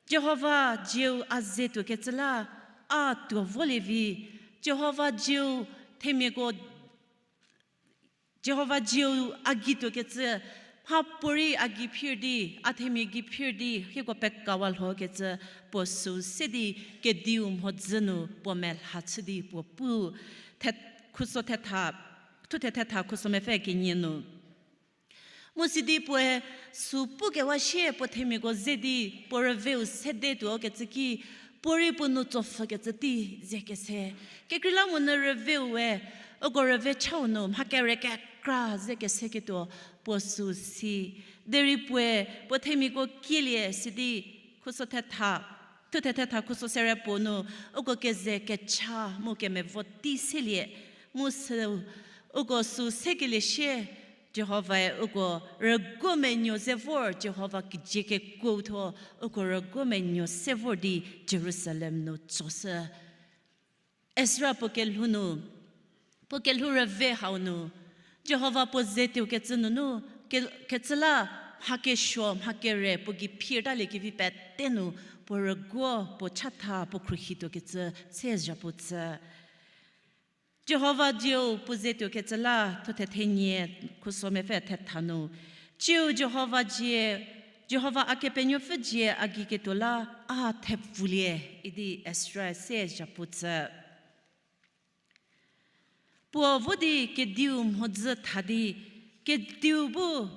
Jihova zieu a ze tuokecü la, a tuo volie vi, Jihova zieu themiako Jihova zieu a gei tuokecü, mhapuorei a gei phir di, a themia gei phir di hieko pekawa lhokecü, puo süu se di kediu mhodzü nu puo melha chü di puo pu, the-, khuso thetha, thuthe thetha khuso mepfü kenie nu. Mu sidi puoe süu pukewa sie puo themiako ze di puo rüveu sede tuokecü ki, puorei puo nu tsopfhükecü tei ze kese. Kekreilamonyü rüveu we, uko rüve chau nu mha kere kekra ze keseketuo puo süu si. Derei puoe puo themiako kielie sidi khuso thetha, thuthe thetha khuso sere puo nu, uko keze kecha mu kemevo tei selie, mu süu uko süu sekelie sie, Jihovae uko rüguo menuo ze vor, Jihova kijü kekuotho, uko rüguo menuo se vor di Jerusalem nu tsoshü. Ezra puo kelhou nu, puo kelhou rüve hau nu, Jihova puo ze tuokecü nunu, ke-, kecü la mha kesuo, mha kere puo gei phir talie kevi pete nu, puo rüguo, puo chatha, puo khruohituokecü se zhapu chü. Jihova zieu puo ze tuokecü la, thuthe thenie khuso mepfü thetha nu. Ciu Jihova dzie, Jihova a Kepenuopfü dzie a gei ketuo la a thepfulie idi Ezra se zhapu tsü. Puo vo di kediu mhodzü tha di, kediu bu,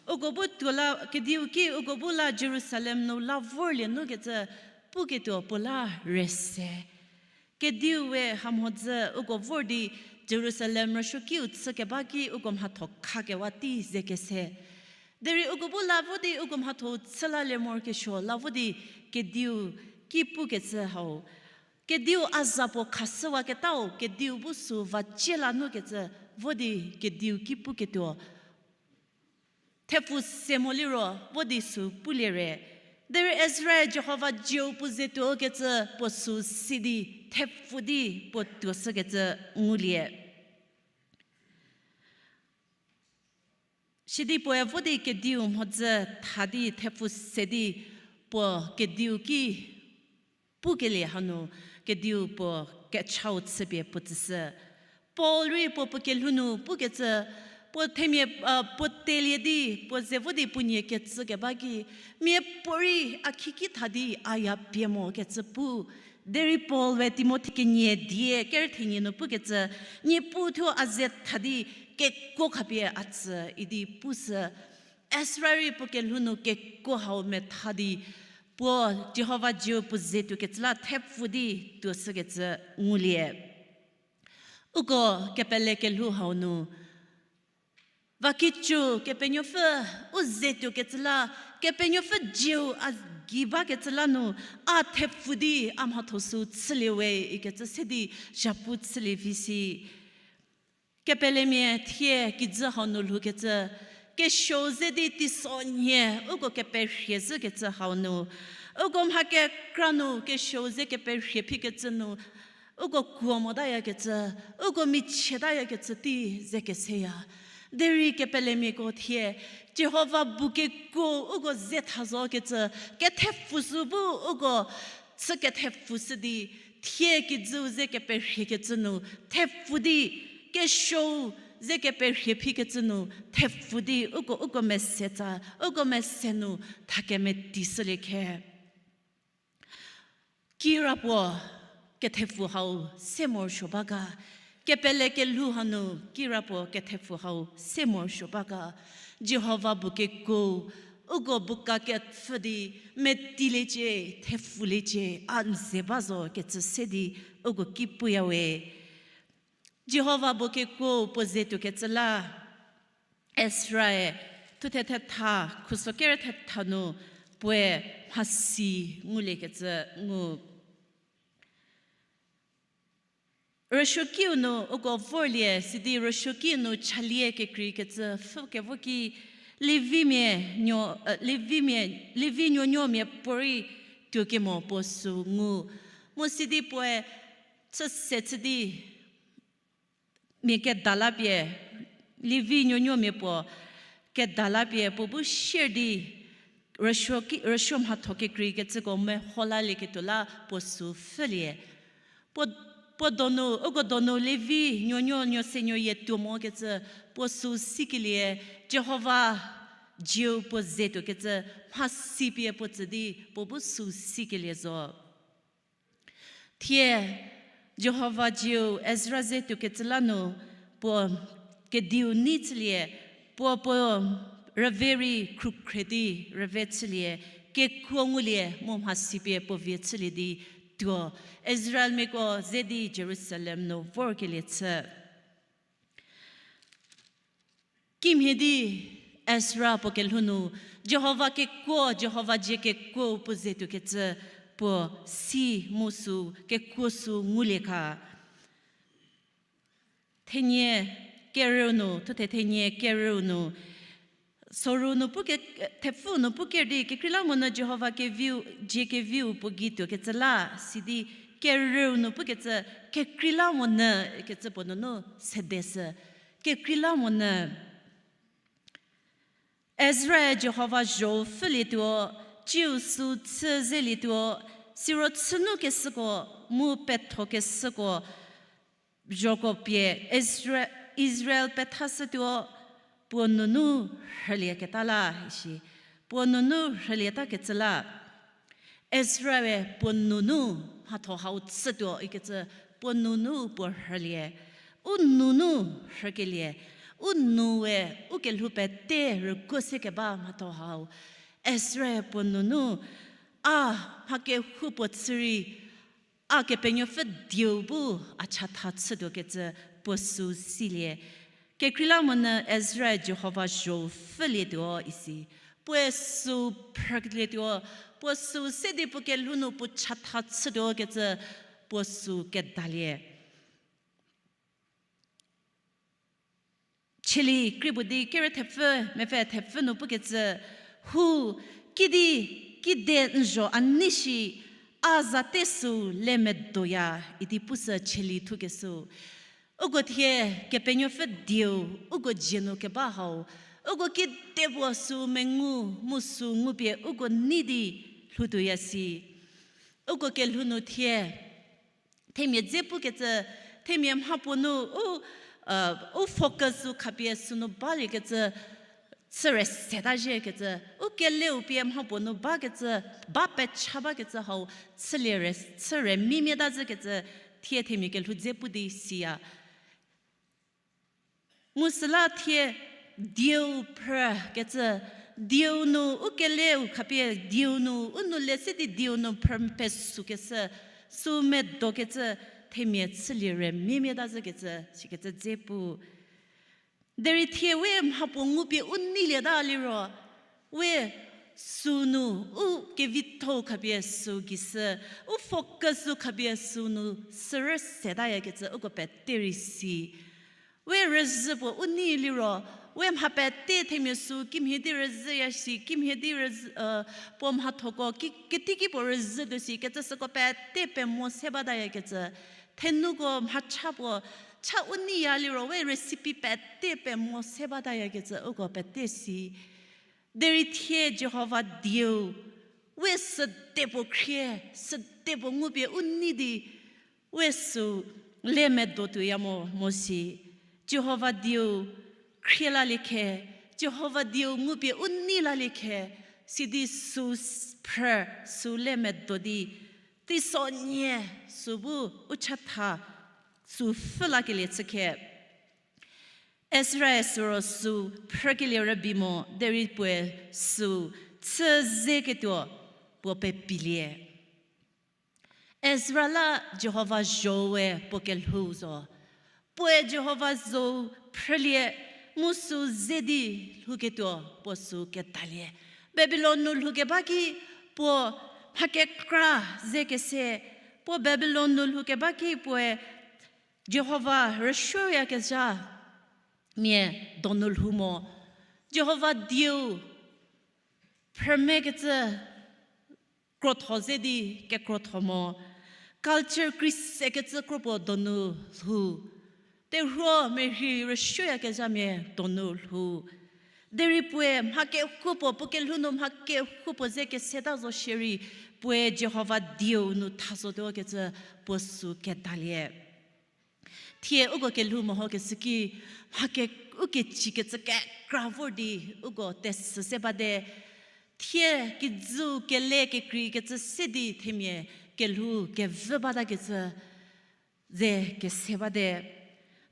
uko bu tuo la, kediu ki uko bu la Jerusalem nu la vorlie nu kecü, puketuo puo la rese. Kediu we ha mhodzü uko vor di Jerusalem rüsuokiu chükeba ki uko mhatho khakewa tei ze kese. Derei uko bu la vo di uko mhatho chü lalie morokesuo la vo di kediu ki pukecü hau. Kediu a za puo khashüwaketau, kediu bu sü va cie la nu kecü, vo di kediu ki puketuo. Thepfu se mo liro, vo di sü pulie re. Derei Ezra Jihova dzieu puo ze tuo kecü puo sü si di, thepfu di puo tuo shükecü ngulie. Sidi puoe vo di kediu mhodzü tha di thepfu se di puo kediu ki pukelie hanu kediu puo kechau chüpie puo tsüshü. Paul rei puo puo kelhou nu pukecü, puo themia, puo telie di, puo ze vo di puo nie kecü keba ki, miapuorei a khiki tha di a ya pie mo kecü pu. Derei Paul we Timothi kenie die kerü thenie nu pukecü, Niepuu thuo a ze tha di kekuo khapie a tsü idi pushü. Ezra rei puo kelhou nu kekuo hau metha di, puo Jihova dzieu puo ze tuokecü la thepfu di tuo shükecü ngulie. Uko kepele kelhou hau nu, vakicü Kepenuopfü u ze tuokecü la, Kepenuopfü dzieu a gei bakecü la nu, a thepfu di a mhatho sü chülie we ikecü se di zhapu chülie vi si. Kepelemia thie kijü hau nu lhoukecü, kesuou ze di teisonhie uko keperhie zhükecü hau nu, uko mha kekra nu kesuou ze keperhie phikecü nu, uko kuo motayakecü, uko michietayakecü tei ze keseya. Derei kepelemiako thie, Jihova bu kekuo uko ze tha zokecü, kethepfu sü bu uko chü kethepfu shü di, thie kijüu ze keperhiekecü nu thepfu di, kesuou ze keperhie phikecü nu thepfu di, uko, uko mese tsa, uko mese nu thakemeti shülie khe. Kirapuo kethepfu hau se morosuo ba ga, kepele kelhou hanu kirapuo kethepfu hau se morosuo ba ga, Jihova bu kekuo, uko bu kakepfü di, metiliecie, thepfuliecie, a n ze ba zo kecü se di, uko ki puya we. Jihova bu kekuo puo ze tuokecü la, Ezra-e, thuthe thetha, khuso kerü thetha nu, puoe mhasi nguliekecü ngu. Rüsuokiu nu uko vorlie, sidi rüsuokiu nu chalie kekreikecü pfhü kevo ki, Levimia nuo, Levimia, Levi nuonuo miapuorei tuokemo puo sü ngu. Mu sidi puoe chüse chü di, mia kedala pie, Levi nuonuo mia puo kedala pie puo bu sier di, rüsuo ki, rüsuo mhatho kekreikecüko meho lalieketuo la puo sü pfhülie. Puo, puo donu, uko donu Levi nuonuo nuosenuoyie tuo mokecü puo sü sikelie, Jihova dzieu puo ze tuokecü mhasi pie puo tsü di puo bu sü sikelie zo. Thie Jihova dzieu Ezra ze tuokecü la nu puo kediu nei chülie, puo puo rüve rei khrukhre di rüve chülie, kekuo ngulie mu mhasi pie puo vie chülie di tuo, Israelmiako ze di Jerusalem nu vorkelie chü. Kimhie di Ezra puo kelhou nu, Jihova kekuo, Jihova dzie kekuo puo ze tuokecü puo si mu sü kekuo sü ngulie kha. Thenie kerüu nu, thuthe thenie kerüu nu, soru nu puke, thepfü nu puker di, kekreilamonyü Jihova keviu, dzie keviu puo gei tuokecü la, sidi kerüu nu pukecü, kekreilamonyü kecü puo nunu sedeshü, kekreilamonyü. Ezra-e Jihova zho-u pfhülietuo, tsiu sü chü zelietuo, siro chünu keshüko, mu petho keshüko, zhoko pie Isra-, Israel pethashütuo, puo nunu rhülieketa la, isi. Puo nunu rhülietakecü la, Ezra-e puo nunu mhatho hau chütuo ikecü puo nunu puo rhülie. U nunu rhükelie, u nu-e u kelhou pete rüguo se keba mhatho hau, Ezra-e puo nunu, a mha kehoupuo chü rei, a Kepenuopfü dieu bu a chatha chütuokecü puo süu silie. Kekreilamonyü Ezra-e Jihova zho-u pfhülietuo isi. Puoe süu phrülietuo, puo süu se di puo kelhou nu puo chatha chütuokecü puo süu kedalie. Cheli krie puo di kerü thepfü, mepfü thepfü nu pukecü, hu, kidi, kide n zho a nei shi, a zate süu le medoya, idi pusü cheli thukeshüu. Uko thie Kepenuopfü dieu uko dzie nu keba hau, uko kidepuo süu mengu mu süu ngupie uko nei di lhoutuoya si. Uko kelhou nu thie themia dze pukecü, themia mhapuo nu u, u focus-u khapie sünu baliekecü, chü re seta ziekecü, u keleu pie mhapuo nu bakecü, ba pecha bakecü hau, chülie re, chü re mimie ta zhükecü, thie themia kelhou dze pu di siya. Mu süla thie dieu phrükecü, dieu nu u keleu khapie dieu nu u nu le se di dieu nu phrü pesükeshü, süu medokecü, themia chülie re mimie ta zhükecü, sikecü dze pu. Derei thie we mhapuo ngupie u neilieta liro, we sünu u kevitho khapie süu gei shü, u focus-u khapie sünu sürü setayakecü uko pete rei si. We rüzhü puo u nei liro, we mha pete themia süu kimhie di rüzhüya si, kimhie di rüzhü, puo mhathoko ki, keteiki puo rüzhütuo si, kecü süko pete pemo se batayakecü. Thenuko mhacha puo, cha u neiya liro, we recipe pete pemo se batayakecü uko pete si. Derei thie Jihova dieu, we süde puo khrie, süde puo ngupie u nei di, we süu le medo tuoya mo, mo si. Jihova dieu khrie lalie khe, Jihova dieu ngupie u nei lalie khe, sidi süu s-, phrü, süu le medo di, teisonhie süu bu u chatha, süu pfhü lakelie chü khe. Ezra-e süro süu phrükelie rübei mo, derei puoe süu chü zeketuo puo pepilie. Ezra la Jihova zho-ue puo kelhou zo. Puoe Jihova zho-u phrülie, mu süu ze di lhouketuo puo süu kedalie. Babilon nu lhoukeba ki puo mha kekra ze kese, puo Babilon nu lhoukeba ki puoe Jihova rüsuoyakezha mia donu lhou mo. Jihova dieu phrümekecü krotho ze di kekrotho mo. Culture kreisekecü kropuo donu lhou. Terhuo merhi rüsuoyakezhamia donu lhou. Derei puoe mha kehoupuo, puo kelhou nu mha kehoupuo ze keseta zo shierei, puoe Jihova dieu nu tha zotuokecü puo süu kedalie. Thie uko kelhou mehokeshü ki, mha ke-, u kecikecü kekra vor di uko tesü se bate. Thie kijüu kele kekreikecü se di themia kelhou kevü batakecü ze kese bate.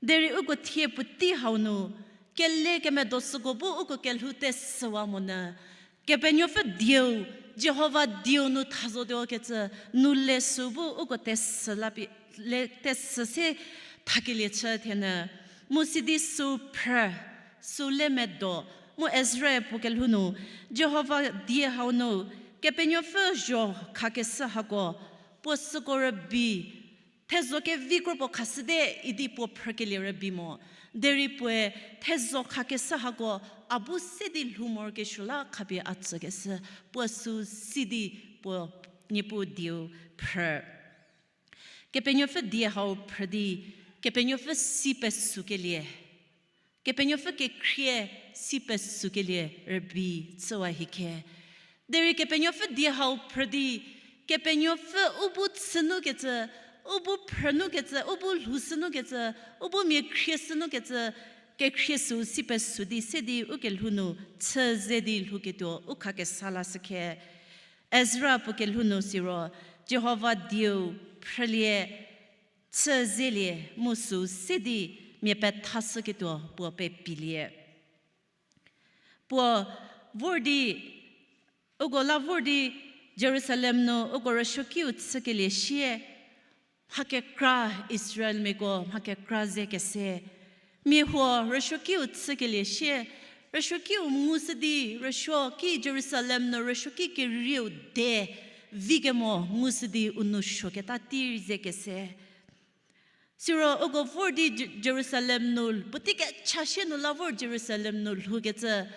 Derei uko thie puotei hau nu, kele kemedo süko bu uko kelhou tesüwa monyü, Kepenuopfü dieu, Jihova dieu nu tha zotuokecü, nu le süu bu uko tesü la pie, le tesü se thakelie chü thenyü. Mu sidi süu phrü, süu le medo, mu Ezra-e puo kelhou nu, Jihova die hau nu, Kepenuopfü zho khakeshü hako, puo süko rübei, thezho kevi kropuo khashüte idi puo phrükelie rübei mo. Derei puoe thezho khakeshü hako a bu se di lhou morokesuo la khapie a tsükeshü, puo süu si di puo Niepuu dieu phrü. Kepenuopfü die hau phrü di, Kepenuopfü si pesükelie. Kepenuopfü kekhrie si pesükelie rübei chüwa hie khe. Derei Kepenuopfü die hau phrü di, Kepenuopfü u bu chünukecü, u bu phrünukecü, u bu lhoushünukecü, u bu mia khrieshünukecü, kekhrie süu si pesü di se di u kelhou nu chü ze di lhouketuo u kha kesa lashü khe. Ezra puo kelhou nu siro, Jihova dieu phrülie, chü zelie mu süu se di mia pethashüketuo puo pepilie. Puo vor di, uko la vor di Jerusalem nu uko rüsuokiu chükelie sie, mha kekra Israelmiako mha kekra ze kese. Mia huo rüsuokiu chükelie sie, rüsuokiu ngushü di, rüsuoki Jerusalem nu rüsuoki kerieu de vi kemo ngushü di u nou suoketa tei rei ze kese. Siro uko vor di Je-, Jerusalem nu, puotei kecha sie nu la vor Jerusalem nu lhoukecü,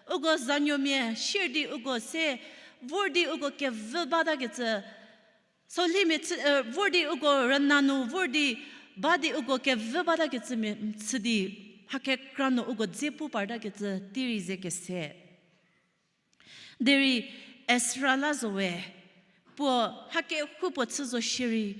uko zanuomia sier di uko se vor di uko kevü batakecü, Solimia chü, eh, vor di uko rüna nu vor di ba di uko kevü batakecümia chü di, mha kekra nu uko dze pu partakecü tei rei ze kese. Derei Ezra la zo we, puo mha kehoupuo chü zo shierei,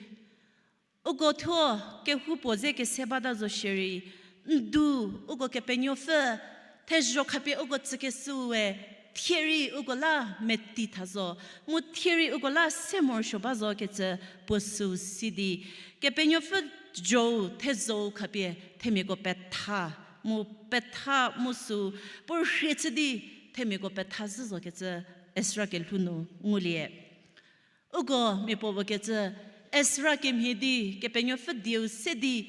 uko thuo kehoupuo ze kese bata zo shierei, ndu uko Kepenuopfü thezho khapie uko tsükeshüu we, thie rei uko la meti tha zo, mu thie rei uko la se morosuo ba zokecü puo süu si di, Kepenuopfü zhou thezho-u khapie themiako petha, mu petha mu süu puo rhie chü di themiako petha zhü zokecü Ezra kelhou nu ngulie. Uko mia puo puo kecü, Ezra kemhie di Kepenuopfü dieu se di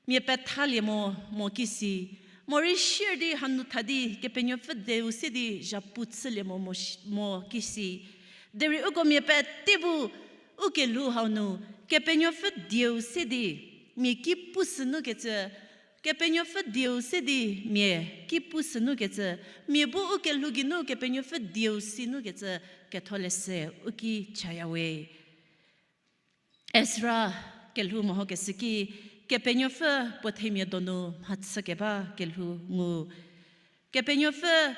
mia pethalie mo, mo kisi. Morei sier di hanu tha di Kepenuopfü dieu se di zhapu chülie mo, mo shi-, mo kisi. Derei uko mia pete bu u kelhou hau nu Kepenuopfü dieu se di mia ki pu sünu kecü, Kepenuopfü dieu se di mia ki pu sünu kecü, mia bu u kelhou geinu Kepenuopfü dieu sinu kecü ketholeshü u ki chaya we. Ezra kelhou mehokeshü ki, Kepenuopfü puo themia donu mhachü keba kelhou ngu. Kepenuopfü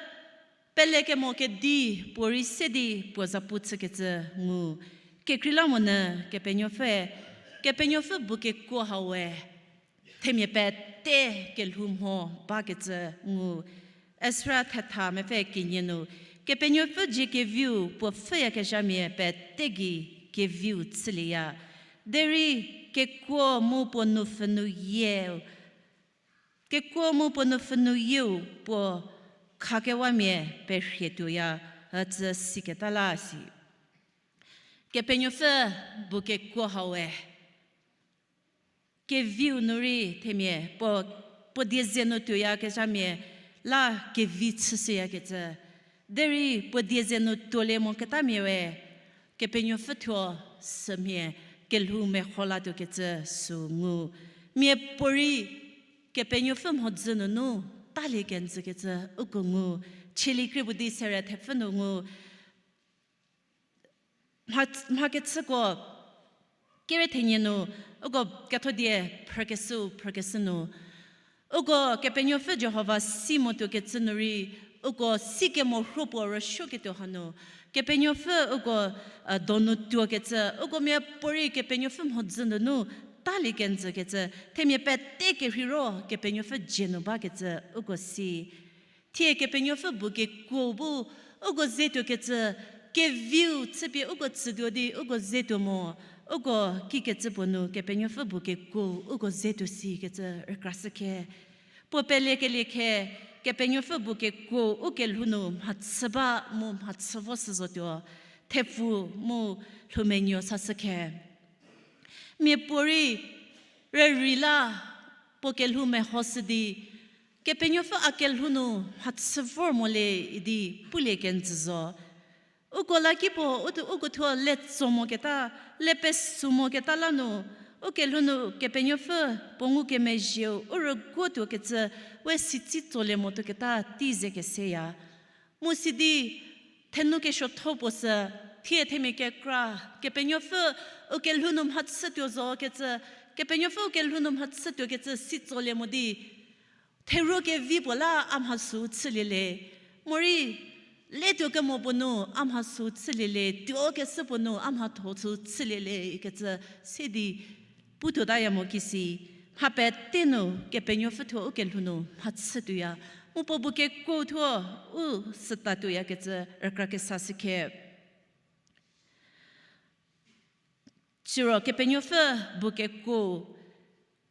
pelekemo kedi puorei se di puo zapu chükecü ngu. Kekreilamonyü Kepenuopfü, Kepenuopfü bu kekuo hau we themia pete kelhou mho bakecü ngu. Ezra thetha mepfü kenie nu, Kepenuopfü dzie keviu puo pfhüyakezhamia pete gei keviu chülieya. Derei kekuo mu puo nupfhünu yieu, kekuo mu puo nupfhünu yieu puo khakewamia perhie tuoya, ücü siketa la si. Kepenuopfü bu kekuo hau we keviu nu rei themia puo, puo die ze nu tuoyakezhamia la kevi chüshüyakecü. Derei puo die ze nu tuolie moketamia we, Kepenuopfü thuo sümia kelhou meho latuokecü süu ngu. Miapuorei Kepenuopfü mhodzü nunu talie kenjükecü uko ngu. Chielie krie puo di sere thepfü nu ngu. Mha, mhakechüko kere thenie nu, uko kethodie phrükeshüu phrükeshü nu, uko Kepenuopfü Jihova si motuokecü nu rei, uko si kemo rhuo puo rüsuoketuo hanu, Kepenuopfü uko, a, donu tuokecü, uko miapuorei Kepenuopfü mhodzü nunu talie kenjükecü, themia pete kerheiro Kepenuopfü dzie nu bakecü uko si. Thie Kepenuopfü bu kekuo bu uko ze tuokecü, keviu chüpie uko tsütuo di uko ze tuo mo, uko kikecü puo nu Kepenuopfü bu kekuo uko ze tuo sikecü rükrashü khe. Puo pelekelie khe, Kepenuopfü bu kekuo u kelhou nu mhachü ba mu mhachü vo sü zotuo, thepfu mu lhoumenuo sashü khe. Miapuorei rürei la puo kelhou mehoshü di, Kepenuopfü a kelhou nu mhachü vor mo le idi pulie kenjü zo. Uko la kipuo, u thuo, uko thuo le tso moketa, le pesu moketa la nu, u kelhou nu Kepenuopfü puo ngukemezhieu u rüguotuokecü we sitsi tsolie motuoketa tei ze keseya. Mu sidi, thenu kesuotho puo sü, thie themia kekra, Kepenuopfü u kelhou nu mhachütuo zokecü, Kepenuopfü u kelhou nu mhachütuokecü si tsolie mo di, theruo kevi puo la a mha süu chülie le. Morei, letuo kemo puo nu a mha süu chülie le, tuokeshü puo nu a mhatho süu chülie le ikecü se di putuotaya mo kisi. mha pete nu Kepenuopfü thuo u kelhou nu mhachü tuoya, mu puo bu kekuo thuo u süta tuoyakecü rükra kesa shükhe. Siro Kepenuopfü bu kekuo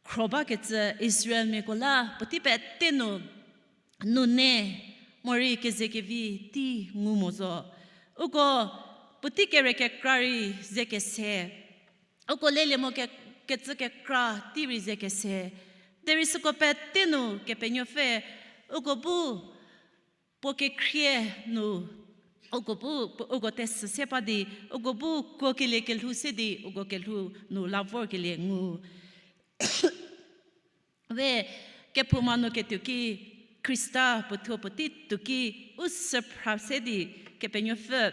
khro bakecü Israelmiako la puotei pete nu nune morei kezekevi tei ngu mo zo. Uko puotei kere kekra rei ze kese. Uko lelie mo ke-, kecü kekra tei rei ze kese. Derei süko pete nu Kepenuopfü uko bu puo kekhrie nu, uko bu, uko tesü se pa di, uko bu kuokelie kelhou se di, uko kelhou nu la vorkelie ngu. We kephouma nu ketuo ki, Khrista puo thuo puotei tuo ki, u süphra se di Kepenuopfü,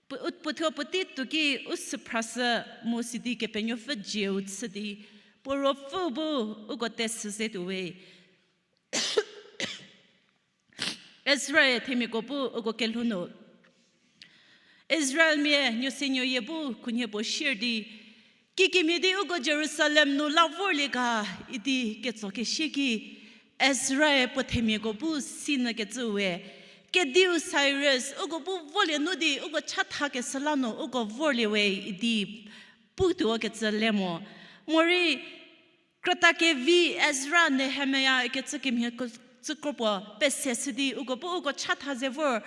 puo-, u-, puo thuo puotei tuo ki u süphrashü mu sidi Kepenuopfü zieu chü di, puo ruopfü bu uko tesü se tuo we. Ezra-e themiako bu uko kelhou nu, Israelmia nuosenuoyie bu khunhie puo sier di, kikemhie di uko Jerusalem nu la vorlie ga idi ketso kesie ki, Ezra-e puo themiako bu sinyükecü we, kediu Cyrus uko bu volie nu di uko chathakeshü la nu uko vorlie we idi putuo kecü le mo. Morei krüta kevi Ezra, Nehemia ikecü kemhie ko-, cü kro puo pese shü di uko bu uko chatha ze vor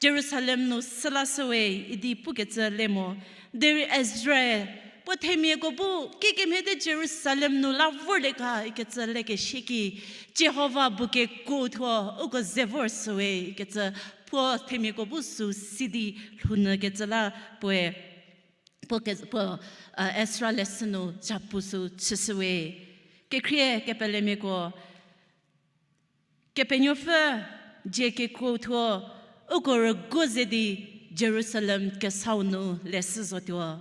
Jerusalem nu süla shü we idi pukecü le mo. Derei Ezra-e puo themiako bu kikemhie di Jerusalem nu la vorlie ga ikecü lekesie ki, Jihova bu kekuo thuo uko ze vor shü we ikecü puo themiako bu sü si di lhounyükecü la puoe puo ke-, puo, Ezra leshü nu zapu sü chüshü we. Kekhrie kepelemiako, Kepenuopfü dzie kekuo thuo uko rüguo ze di Jerusalem kesau nu leshü zotuo.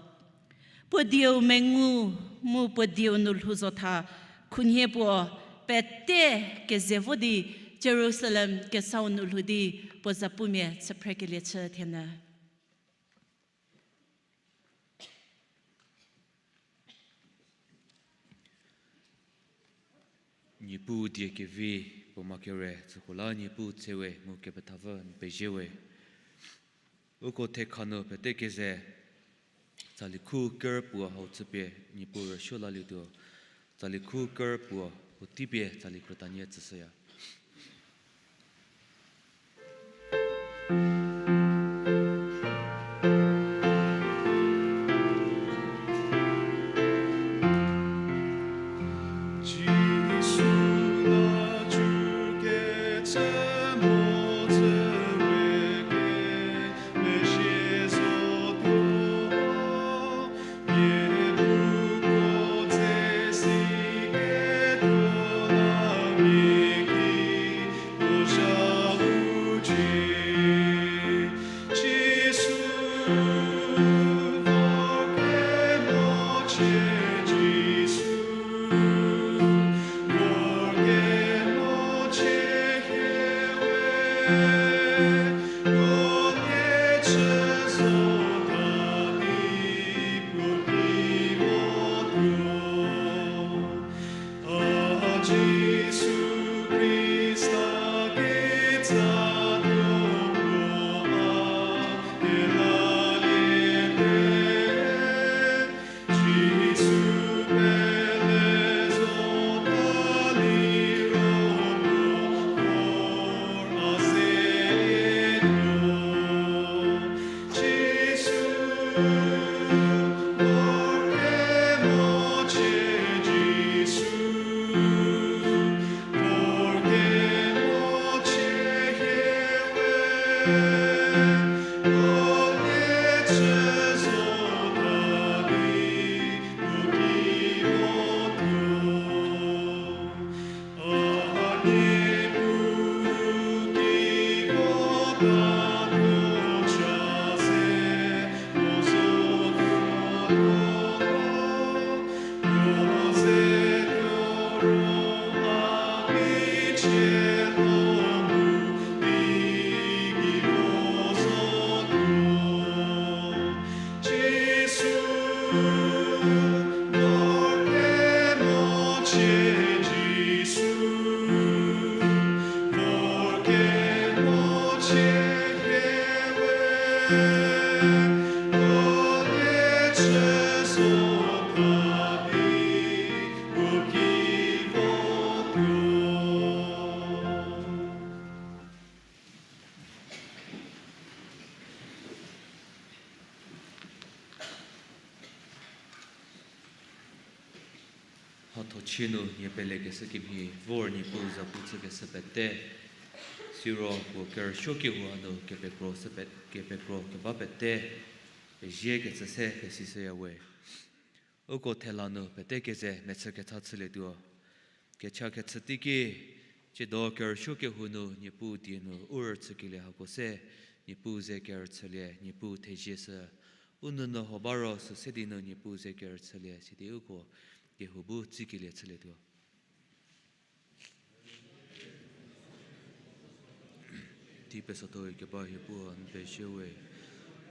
Puo dieu mengu mu puo dieu nu lhou zotha khunhie puo pete keze vo di Jerusalem kesau nu lhou di puo zapumia chüphrekelie chü thienyü. Niepuu die kevi puo ma kere tsüko la Niepuu tse we mu kepethapfü n pezie we. Uko thekha nu pete keze tsali khu ker puo hau chüpie Niepuu rüsuo lalietuo, tsali khu ker puo puotei pie tsali krütanie tsüshüya. Mhathochie nu nie pelekeshü kemhie vor Niepuu zapu chükeshü pete. Siro puo kerüsuo kehou hanu kepekro shü pe-, kepekro keba pete. Pezie kecü se pesishüya we. Uko thela nu pete keze mechü ketha chülietuo. Kecha kechü teiki, tsiedo kerüsuo kehou nu Niepuu die nu u rüchükelie hako se, Niepuu ze kerüchülie, Niepuu thezie shü. U nunu ho ba ro sü se di nu Niepuu ze kerüchülie, sidi uko kehou bu tsikelie chülietuo. Tei pesotho keba hie pu n pezie we.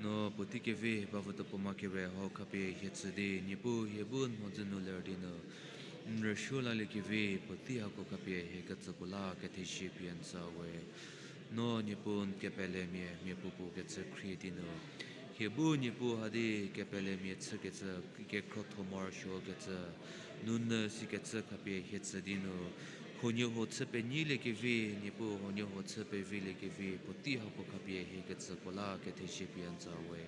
No puotei kevi bavütuo puo ma kere hau khapie hie tsü di, Niepuu hie bu n mhodzü nu ler di nu, n rüsuo laliekevi puotei hako khapie hie ketsüko la kethezie pie n tsü we. No Niepuu n kepelemia, mia puopuo kecü khrie di nu, hie bu Niepuu hadi kepelemia chükecü, kekhrotho morosuokecü, nunu sikecü khapie hie tsü di nu, huoniehuo chü penyiliekevi, Niepuu huoniehuo chü peviliekevi puotei hako khapie hie ketsüko la kethezie pie n tsü we.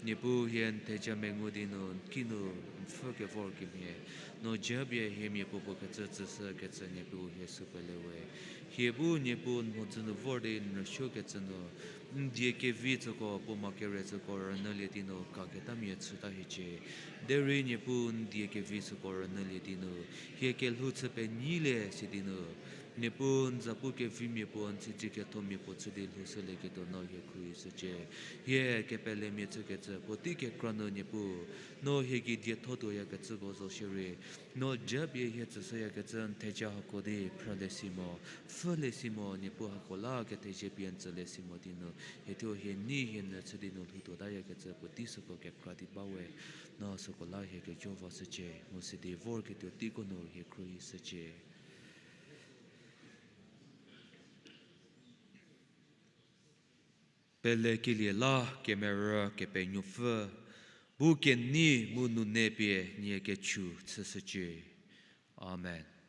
Niepuu hie n theja mengu di nu, n kinu, n pfhü kevor kemhie, no japie hie mia puopuo kecü tsüshükecü Niepuu hie sü pele we. Hie bu Niepuu n mhodzü nu vor di n rüsuokecü nu, n die kevi tsüko, puo ma kere tsüko rünyülie di nu kaketamia chüta hiecie. Derei Niepuu n die kevi süko rünyülie di nu, hie kelhou chü penyilie si di nu, Niepuu n zapu kevimia puo, n siedzekethomia puo chü di lhoushülieketuo no hie khruohishücie. Hie kepelemia chükecü puotei kekra nu Niepuu, no hie gei dietho tuoyakecüko zo shierei, no japie hie tsüshüyakecü n theja hako di phrülie si mo, pfhülie si mo, Niepuu hako la kethezie pie n tsülie si mo di nu, hie thuo hie nei hie nyü chü di nu lhoutuotayakecü puotei süko kekra di ba we. No süko la hie kejo vashücie, mu sidi vorketuo teiko nu hie khruohishücie. Pelekelie la kemerü Kepenuopfü, bu kenei mu nune pie nie kechu chüshücie. Amen.